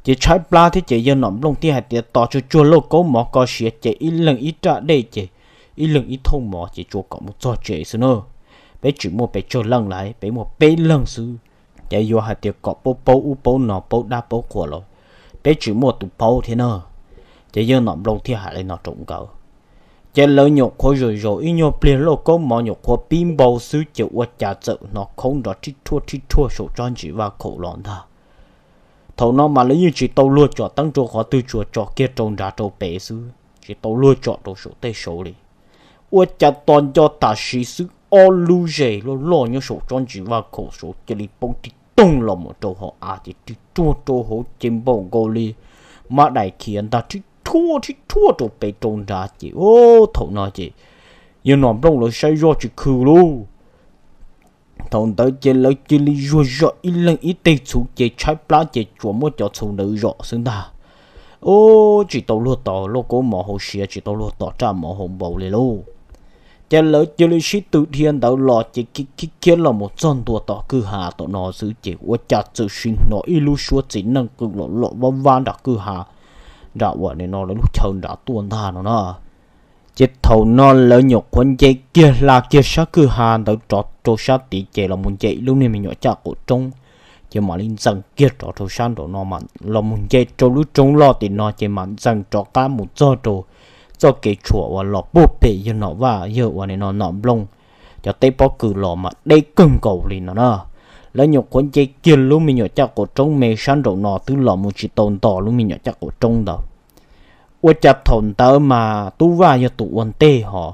Ces tshaib plab thiab ces yawg Nom Nplooj thiaj hais tias, Tos tsuag tsuag lauj kaub mov ko siav ces ib leeg ib raj dej ces ib leeg ib thauj mov ces tsuas kom mus txog tsev xwb na. Peb tsis muaj pes tsawg leej lawm, peb muaj peb leeg xwb. Ces yuav hais tias kom paub paub ub paub no, paub dab paub qhua los peb tsis muaj tus paub thiab na. Ces yawg Nom Nplooj thiaj hais li no rau nkawd. Ces lawv nyuam qhuav zaum zaum ib nyuag pliag lauj kaub mov nyuam qhuav pib npau xwb ces ua cas txawm hnov khaub nrov rhib rhuaj rhib rhuaj saum tsob ntsis vaj khaum los ntag. Thaum no mas lawv yeej tsis tau luag tsom teeb rau qhov twg, tsuas tsom kiag rau nrad rau pem xwb, tsis tau luag tsom rau saum tej saud li. Ua cas tos nco tam sim xwb ob lub zes loj loj nyob saum tsob ntsis vaj khaum saud cia li poob tig toog los mus rau hauv av ces tig ruaj rau hauv ces npaum nkaus li mab dais khiav ntag, rhib rhuaj rhib rhuaj rau pem rau nrad ces, o, thaum no ces yawg Nom Nplooj lawv saib zoj tsis khw lauj. Thaum ntawd ces lawv cia li zuag zog ib leeg ib teg txhuv ces tshaib plab ces tsuas muab cov txhuv ntawd zom xwb ntag. Ub, tsis tau luag tos lauj kaub mov hauv siav, tsis tau luag tos raj mov hauv npau li lauj. Ces lawv cia li sib tw dhia ntawd los ces khiav khiav khiav los mus txog ntua tom kwj ha tom no xwb ces ua cas txawm sim hnov ib lub suab txiv neej qw lom lom vab vab nram kwj ha, nram uas nim no lawv lub chaw nrad tuaj ntag no na. Ces thaum no lawv nyuam qhuav nce kiag hla kiag sab kwj ha ntawd rov rau sab tid ces los mus nce ib lub niag me nyuam caj qaum roob, ces mam li ntxees kiag rov rau sab nraum no los mus nce rau lub roob loj tim no ces mam ntxees rov qab mus txog rau txoj kev tshuam uas los puag pem yawg Nom Vaj, yawg uas nim no Nom Nplooj cov teb pob kws los mas deb kawg nkaus li no na. Lawv nyuam qhuav nce kiag lub me nyuam caj qaum roob me sab nraum no twb los mus tsis tau nto lub me nyuam caj qaum roob ntawd. Ua cas thaum ntawd mas Tub Vaj yog tus ua ntej ho,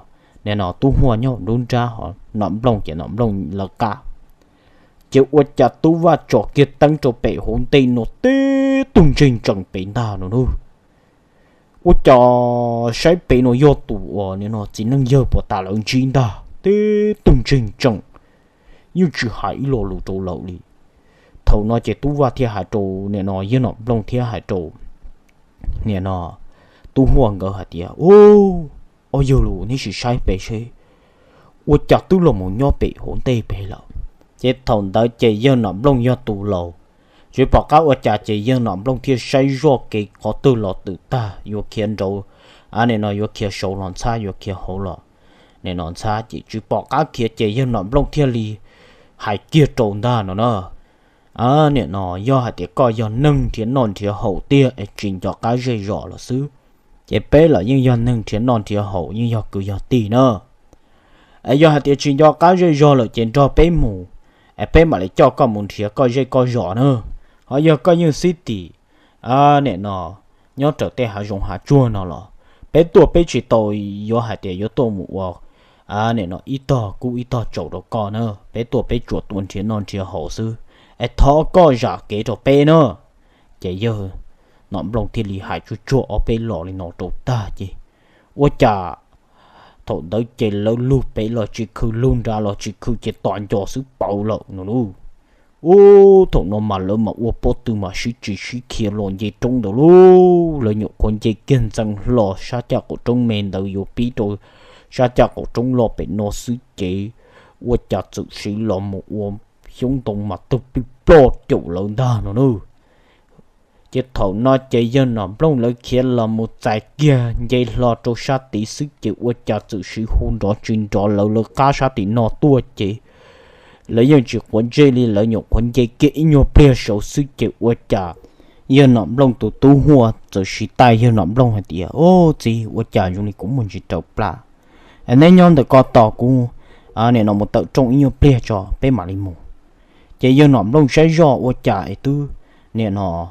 nim no Tub Huaj nyob nruab nrab ho Nom Nplooj ces Nom Nplooj lawv qab. Ces ua cas Tub Vaj tsom kiag teeb rau pem hauv ntej no tib tug ntseg ntsees pem ntag no na. Ua cas saib pem no yog tus uas nim no txiv neej yawg puas tas lawv ntsib ntag, tib tug ntseg ntsees, yeej tsis hais ib lo lus rau lawv li. Thaum no ces Tub Vaj thiaj hais rau nim no yawg Nom Nplooj thiab hais rau nim no Tub Huaj nkawd hais tias, Ub, ob yawg lus, neb sim saib pem seb, ua cas twb los mus nyob pem hauv ntej pem lawm. Ces thaum ntawd ces yawg Nom Nplooj yog tus laus, tsis pom qab ua cas ces yawg Nom Nplooj thiaj saib zoj kev qhov twg los twm tag yuav khiav nraud, a nim no yuav khiav saud los ntxhab, yuav khiav hauv los nim no ntxhab, ces tsis pom qab khiav ces yawg Nom Nplooj thiaj li hais kiag rau ntag no na. Nim no yog hais tias koj yog neeg nrhiav noj nrhiav haus tiag es tsis nco qab zej zos los xwb, ces peb los yeej yog neeg nrhiav noj nrhiav haus, yeej yog kwv yog tij na. Es yog hais tias tsis nco qab zej zog lawm ces nrog peb mus, es peb mam li coj koj mus nrhiav koj zej koj zos na. Ho yog koj yeej xib tim, nim no nyob raws tej hav zoov hav tsuag no los peb tuaj peb tsis tau yuav hais tias yuav tuaj mus ua nim no ib tog kub ib tog tsaus rau koj na. Peb tuaj peb tsuas tuaj nrhiav noj nrhiav haus xwb, es thov koj zam kev rau peb na. Ces yawg Nom Nplooj thiaj li hais tsuag tsuag ob peb los li no rau tag ces ua cas thaum ntawd ces lawv lug pem los tsis khw, lug nrad los tsis khw ces tos nco xwb pauv lawm no lauj. Ub, thaum no mas lawv mas ua pob tw mas sib tsis sib khiav los nce roob ntawd lauj. Lawv nyuam qhuav nce kiag ntxees hlo sab caj qaum roob me ntawd yuav pib rau sab caj qaum roob loj pem no xwb ces ua cas txawm siv los mus ua xyoob ntoo mas tawg plig ploj caum lawv ntag no na. Ces thaum no ces yawg Nom Nplooj lawv khiav los mus txais kiag nce hlo rau sab tid xwb ces ua cas txawm siv hu nrov tsis nrov lawv lawv qab sab tim no tuaj ces lawv yeej tsis quav ntsej li, lawv nyuam qhuav nce kiag ib nyuag pliag saud xwb ces ua cas Yawg Nom Nplooj tus tub Huaj txawm siv tais Yawg Nom Nplooj hais tias, Ub, txiv, ua cas zoo li kuv muaj ntsis raws plab. Neb nyob ntawm ko tos kuv, nim no mus tawm rooj ib nyuag pliag tso peb mam li mus. Ces Yawg Nom Nplooj saib zoj ua cas es twb nim no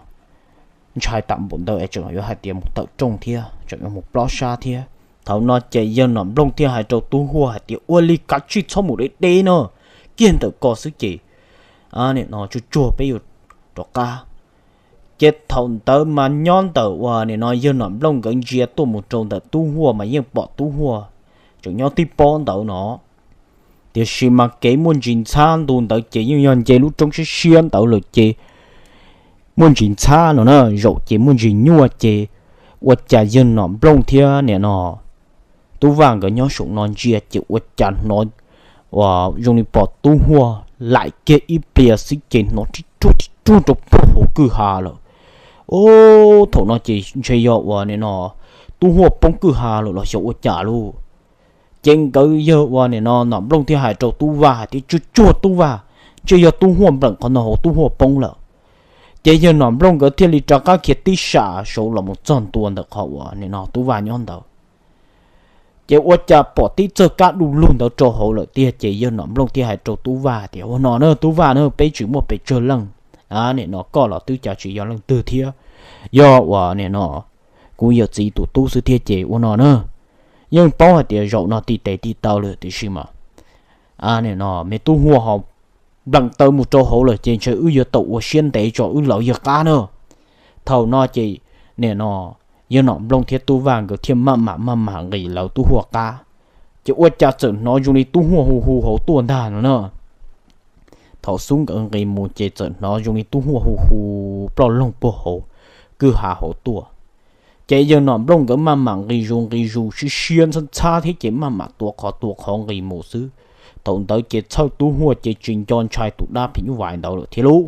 ntshai tam npaum ntawd es tseem yuav hais tias mus tawm rooj thiab tseem yuav mus plob sab thiab. Thaum no ces Yawg Nom Nplooj thiaj hais rau tub Huaj hais tias, Ua li kav tsij txhob mus deb deb no, kiag ntawm ko xwb ces nim no tsuag tsuag peb yuav rov qab. Ces thaum ntawd mas nyob ntawm uas nim no Yawg Nom Nplooj nkawd ntsia tuaj mus rau ntawm tub Huaj mas yeej pom tub Huaj tseem nyob tib pob ntawd no. Tiam sis mas kev muaj ntsis ntxhab ntu ntawd ces yeej yog nce lub roob siab siab ntawd lawm ces muaj ntsis ntxhab no na, zaum ces muaj ntsis nyuaj ces ua cas Yawg Nom Nplooj thiab nim no tub Vaj nkawd nyob saum no ntsia ces ua cas hnov uas zoo li pom tub Huaj laim kiag ib pliag xwb ces hnov rib ruag rib ruag rau puag hauv kwj ha lawm. Ub, thaum no ces ntshe yog uas nim no tub Huaj poob kwj ha lawm los xyov ua cas lauj. Ces nkawd yawg uas nim no Nom Nplooj thiaj hais rau tub Vaj hais tias, Tsuag tsuag tub Vaj, ntshe yog tub Huaj npleem qhov no hauv tub Huaj poob lawm. Ces yawg Nom Nplooj nkawd thiaj li rov qab khiav tib sam saud los mus txog ntua ntawm qhov uas nim no tub Vaj nyob ntawd. Ces ua cas pom tib txawj kab du lug ntawd rau hauv lawm tiag ces yawg Nom Nplooj thiaj hais rau tub Vaj tias, Ua no na tub Vaj na, peb tsis muaj pes tsawg leej, nim no koj los twb cas tsis yog leej twg thiab, yog uas nim no kuv yawm txiv tus tub xwb thiab ces ua no na. Yeej paub hais tias zaum no ti tes ti taw lawm tiam sis mas nim no me tub Huaj ho npleem taw mus rau hauv lawm ces ntshe wb yuav tau ua siab ntev tso wb lawv yawg qab na. Thaum no ces nim no yawg Nom Nplooj thiab tub Vaj nkawd thiaj maj mam maj mam nqis lawv tub Huaj qab. Ces ua cas txawm hnov zoo li tub Huaj hu hu hauv tuaj ntag no na. Thaum xub nkawd nqis mus ces txawm hnov zoo li tub Huaj hu hu ploj loog puag hauv kwj ha hauv tuaj. Ces yawg Nom Nplooj nkawd maj mam nqis zus nqis zus siab siab ntxhab ntxhab thiab ces maj mam tua qhov tua qhov nqis mus xwb. Thaum ntawd ces txhawj tub Huaj ces tsis nco ntshai tus dab phim nyuj vais ntawd lawm thiab lauj.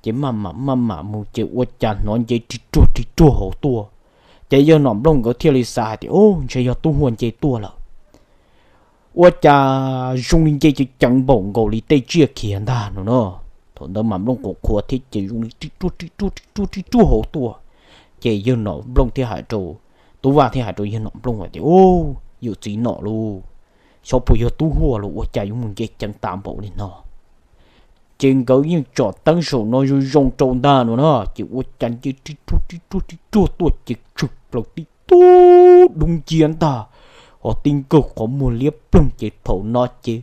Ces maj mam maj mam mus ces ua cas hnov nce rig ruag rig ruag hauv tuaj. Ces yawg Nom Nplooj nkawd thiaj li xav hais tias, Ub, ntshe yog tub Huaj nce tuaj lawm. Ua cas zoo li nce ceev ceev npaum nkaus li tej tsiaj khiav ntag no na. Thaum ntawd mas Nplooj quas qhua thiab ces zoo li rig ruag rig ruag rig ruag rig ruag hauv tuaj. Ces yawg Nom Nplooj thiaj hais rau, tub Vaj thiaj hais rau yawg Nom Nplooj hais tias, Ub, yawm txiv Nom lauj, xyov puas yog tub Huaj los ua cas yuav mus nce ceev tas npaum li no. Ces nkawd yeej tsom teeb saum no zoo zoo rau ntag no na, ces ua cas nce rig ruag rig ruag rig ruag tuaj ces tshwm plaws tib tug dub nciab ntag, ho tib nkawg qhov muag liab ploog ces thaum no ces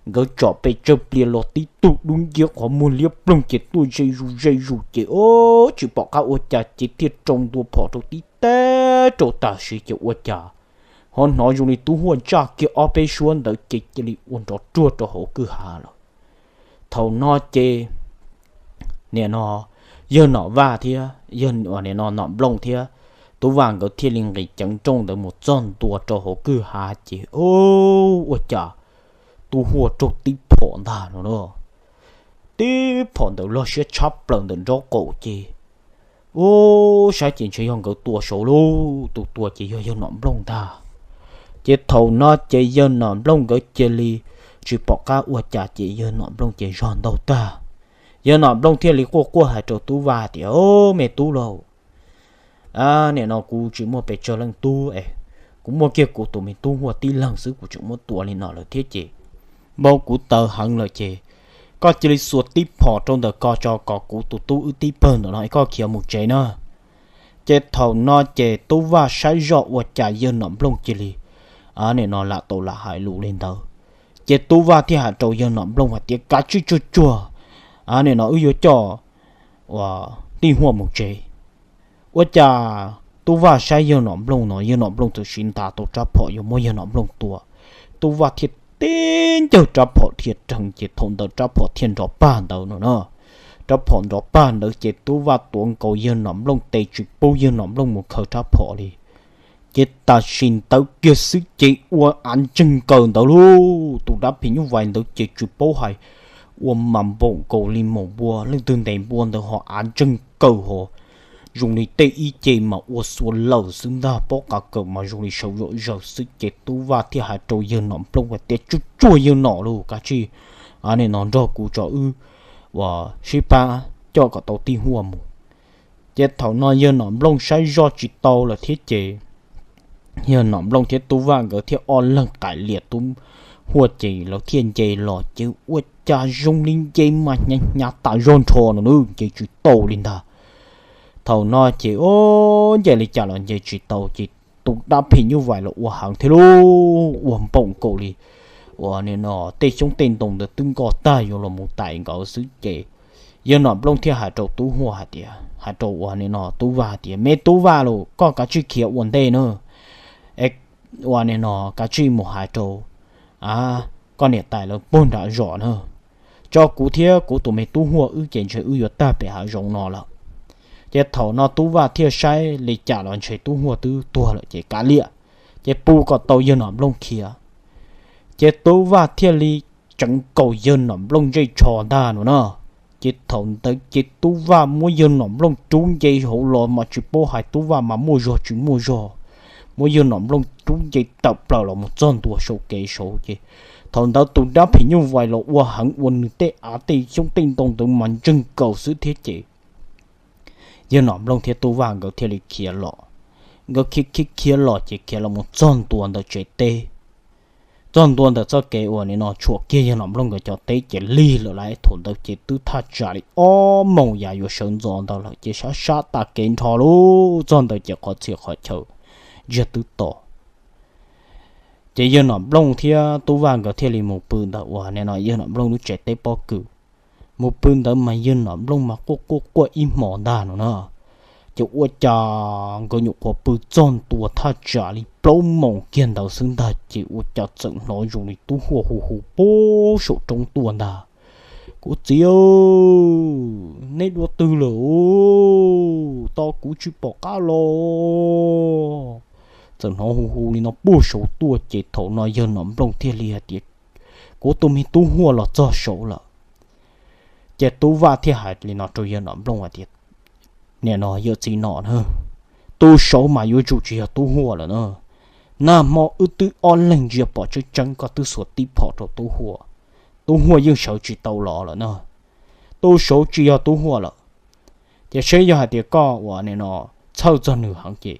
nkawd tsom pes tsawg pliag los tib tug dub nciab qhov muag liab ploog ces tuaj ze zus ze zus ces ub tsis pom qab ua cas ces thiaj rau ntua phom rau tib teg rau tam sim ces ua cas ho hnov zoo li tub Huaj ntsaj kiag ob peb suab ntawd ces cia li ua nrov ruag rau hauv kwj ha lawm. Thaum no ces nim no yawg Nom Vaj thiab yawg nim no Nom Nplooj thiab tub Vaj nkawd thiaj li nqis ceev nrooj ntawd mus txog ntua rau hauv kwj ha ces ub ua cas tub Huaj raug tib phom ntag no na. Tib phom ntawd loj siab tshab plaws ntawm nraub qaum ces ub saib ces ntshe yog nkawd tua saud lauj, tus tua ces yog yawg Nom Nplooj ntag. Ces thaum no ces yawg Nom Nplooj nkawd cia li tsis pom qab ua cas ces yawg Nom Nplooj ces zog ntaug tag. Yawg Nom Nplooj thiaj li quaj quaj hais rau tub Vaj tias, Au, me tub lauj, nim no kuv tsis muaj pes tsawg leej tub es kuv muaj kiag kuv tus me tub Huaj tib leeg xwb kuv tseem muab tua li no lawm thiab ces npau kuv taws heev lawm ces koj cia li xuas tib phom rau ntawm ko tso kom kuv tus tub wb tib pawg ntawm no es koj khiav mus tsev na. Ces thaum no ces tub Vaj saib zoj ua cas yawg Nom Nplooj cia li nim no lam tau lam hais lus li ntawd. Ces tub Vaj thiaj hais rau yawg Nom Nplooj hais tias, Kav tsij tsuag tsuag, nim no wb yuav coj uas tij Huaj mus tsev. Ua cas tub Vaj saib yawg Nom Nplooj no, yawg Nom Nplooj txawm siv ntav tau rab phom yuav muab yawg Nom Nplooj tua. Tub Vaj thiaj tib ncawg rab phom dhia reeg ces thaum ntawd rab phom thiaj nrov pag ntawd no na. Rab phom nrov pag ntawd ces tub Vaj tuav nkaus yawg Nom Nplooj tes tsis pub yawg Nom Nplooj mus khaws rab phom li. Ces tam sim ntawd kiag xwb ces ua av ntseeg nkaws ntawd lauj, tus dab phim nyuj vais ntawd ces tsis paub hais ua mas npaum nkaus li maum npua, leej twg ntes npua ntawd ho av ntseeg nkaws ho zoo li tej ib ce mas ua xua lawm xwb ntag, pob qa kawm mas zoo li sawv zom zaws xwb ces tub Vaj thiaj hais rau yawg Nom Nplooj hais tias, Tsuag tsuag yawg Nom lauj, kav tsij nim no nrog kuv tso wb uas sib pab coj kom tau tij Huaj mus. Ces thaum no yawg Nom Nplooj saib zoj tsis tau lawm thiab ces yawg Nom Nplooj thiab Tub Vaj nkawd thiaj ob leeg qaim lias Tub Huaj ces lawv thiaj nce los ces ua cas zoo li nce mas hnyav hnyav tas zog nrho no nws nce tsis tau li ntag. Thaum no ces o, nce li cas los nce tsis tau ces tus dab phim nyuj vais los ua heev thiab lub ua npaum nkaus li uas nim no tej xyoob tej ntoo ntawd twb nkoj tag yuav los mus tais nkawd xwb ces yawg Nom Nplooj thiaj hais rau Tub Huaj hais tias, hais rau uas nim no Tub Vaj hais tias, Me Tub Vaj los koj kav tsij khiav ua ntej na, es uas nim no kav tsij mus hais rau koj niam tais lawv puag nram zos na, tso kuv thiab kuv tus me Tub Huaj wb ces ntshe wb yuav tag pem hav zoov no lawm. Ces thaum no Tub Vaj thiaj saib li cas los ntshe Tub Huaj twb tuag lawm ces kav liam, ces pw kom tau yawg Nom Nplooj khiav. Ces Tub Vaj thiaj li tseev kaum yawg Nom Nplooj ntsej tsho ntag no na. Ces thaum ntawd ces Tub Vaj muab yawg Nom Nplooj rub nce hauv los mas tsis paub hais Tub Vaj mas muaj zog tsis muaj zog, muab yawg Nom Nplooj rub nce tawm plaws los mus txog ntua saum kev saud ces thaum ntawd tus dab phim nyuj vais los ua heev ua nws tej av tej xyoob tej ntoo ntawd mas ntseeg kaus xwb thiab ces yawg Nom Nplooj thiab Tub Vaj nkawd thiaj li khiav los. Nkawd khiav khiav khiav los ces khiav los mus txog ntua ntawm tsev teb, txog ntua ntawm txoj kev uas nim no tshuam kiag yawg Nom Nplooj nkawd cov teb ces lig lawm lauj. Thaum ntawd ces twb thaj tsam li ob moos yav yuav sawv ntxov ntawd lawm ces sab sab tag kev nrho lub txog ntawd ces qhov txhia qhov chaw ntsiag twb to. Ces yawg Nom Nplooj thiab Tub Vaj nkawd thiaj li mus pw ntawm uas nim no yawg Nom Nplooj lub tsev teb pob kws. Mus pw ntawd mas yawg Nom Nplooj mas quaj quaj quaj ib hmos ntag no na. Ces ua cas nkawd nyuam qhuav pw txog ntua thaj tsam li plaub moos kiag ntawd xwb ntag ces ua cas txawm hnov zoo li Tub Huaj hu hu puag saum roob tuaj ntag, Kuv txiv, neb dua twg lawm? Tos kuv tsis pom qab los. Txawm hnov hu hu li no puag saud tuaj ces thaum no yawg Nom Nplooj thiaj li hais tias, Kuv tus me Tub Huaj los txog saud lawm. Ces Tub Vaj thiaj hais li no rau yawg Nom Nplooj hais tias, Nim no yawm txiv Nom na, tus saud mas yuav tsum tsis yog Tub Huaj lawm na. Nag hmo wb twb ob leeg ntsia pom tseeb tseeb koj twb xuas tib phom rau Tub Huaj, Tub Huaj yeej sawv tsis tau los lawm na. Tus saud tsis yog Tub Huaj lawm. Ces seb yog hais tias koj uas nim no txhawj txog nws heev ces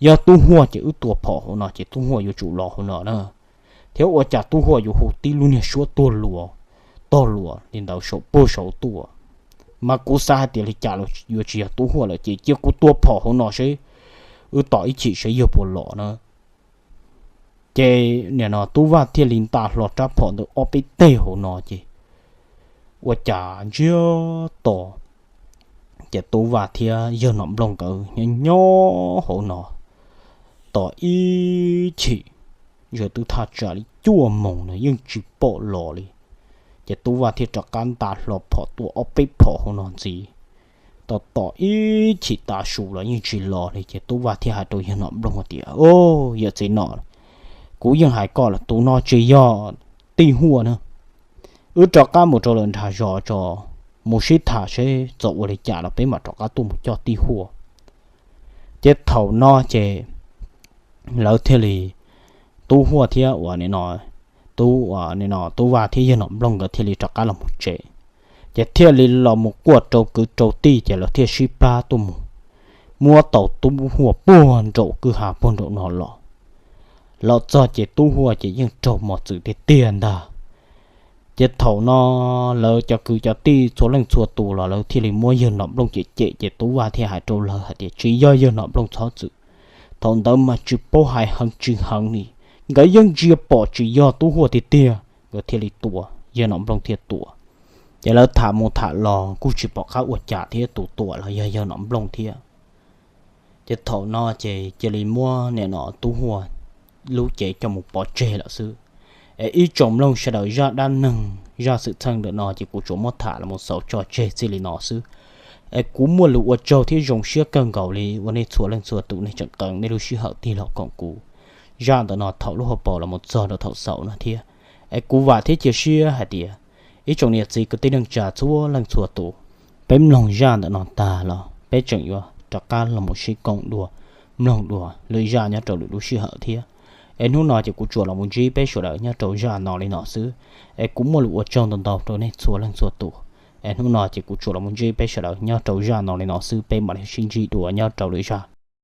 yog Tub Huaj ces wb tua phom hauv no ces Tub Huaj yuav tsum los hauv no na. Thiab ua cas Tub Huaj yuav hu tib lub niag suab tuag luas, tog luas li ntawd saum puag saud tuaj? Mas kuv xav hais tias li cas los yuav tsis yog Tub Huaj lawm ces cia kuv tua phom hauv no seb, wb tos ib chim seb yawg puas los na. Ces nim no Tub Vaj thiaj li nta hlo rab phom ntawd ob peb teg hauv no ces ua cas ntsiag to, ces Tub Vaj thiab yawg Nom Nplooj nkawd nyob nyob hauv no tos ib chim, ntshe twb thaj tsam li cuaj moos no yeej tsis pom los li. Ces Tub Vaj thiaj rov qab nta hlo phom tua ob peb phom hauv no ntxiv. Tos tos ib chim tav su los yeej tsis los li ces Tub Vaj thiaj hais rau yawg Nom Nplooj hais tias, Au, yawm txiv Nom, kuv yeej hais koj lawm, tus no tsis yog Tij Huaj na. Wb rov qab mus rau lawm nram zos tso, mus sib tham seb txawm ua li cas los peb mam rov qab tuaj mus coj Tij Huaj. Ces thaum no ces lawv thiaj li, Tub Huaj thiab uas nim no, Tub, nim no Tub Vaj thiab yawg Nom Nplooj nkawd thiaj li rov qab los mus tsev. Ces thiaj li los mus quaj rau kwv rau tij ces lawv thiaj sib plab tuaj mus muab tau Tub Huaj puag nraum kwj ha puag nraum no los. Los txog ces Tub Huaj ces yeej raug mos txwm tiag tiag ntag. Ces thaum no lawv cov kwv cov tij txhua leej txhua tus los lawv thiaj li muab yawg Nom Nplooj cem cem ces Tub Vaj thiaj hais rau lawv hais tias tsis yog yawg Nom Nplooj txhob txwm. Thaum ntawd mas tsis paub hais heev tsis heev li, nkawd yeej ntsia pom tsis yog Tub Huaj tiag tiag, nkawd thiaj li tua, yawg Nom Nplooj thiaj tua. Ces lawv tham mus tham los kuj tsis pom qab ua cas thiab, tus tua los yog yawg Nom Nplooj thiab. Ces thaum no ces cia li muab nim no Tub Huaj lub cev coj mus pov tseg lawm xwb. Es ib tsoom mloog sawv daws, zaj dab neeg zaj xwm txheej ntawm no ces kuv tsuas muab tham los mus xaus tso tseg txij li no xwb. Es kuv muaj lus ua tsaug thiab zoo siab kawg nkaus li uas nej txhua leej txhua tus nej tseem qee nej lub sij hawm tig los koom kuv zaj ntawm no thaum lub hauv paus los mus txog rau thaum xaus no thiab. Es kuv vam thiab cia siab hais tias ib tsoom niam txiv kwv tij neej tsa txhua leej txhua tus, peb mloog zaj ntawm no tag los peb tseem yuav rov qab los mus sib koom dua, mloog dua lwm zaj nyob rau lwm lub sij hawm thiab. Es hnub no ces kuv tsuas los mus ntsib peb sawv daws nyob rau zaj no li no xwb. Es kuv muaj lus ua tsaug ntau ntau rau nej txhua leej txhua tus. Es hnub no ces kuv tsuas los mus ntsib peb sawv daws nyob rau zaj no li no xwb, peb mam li sib ntsib dua nyob rau lwm zaj.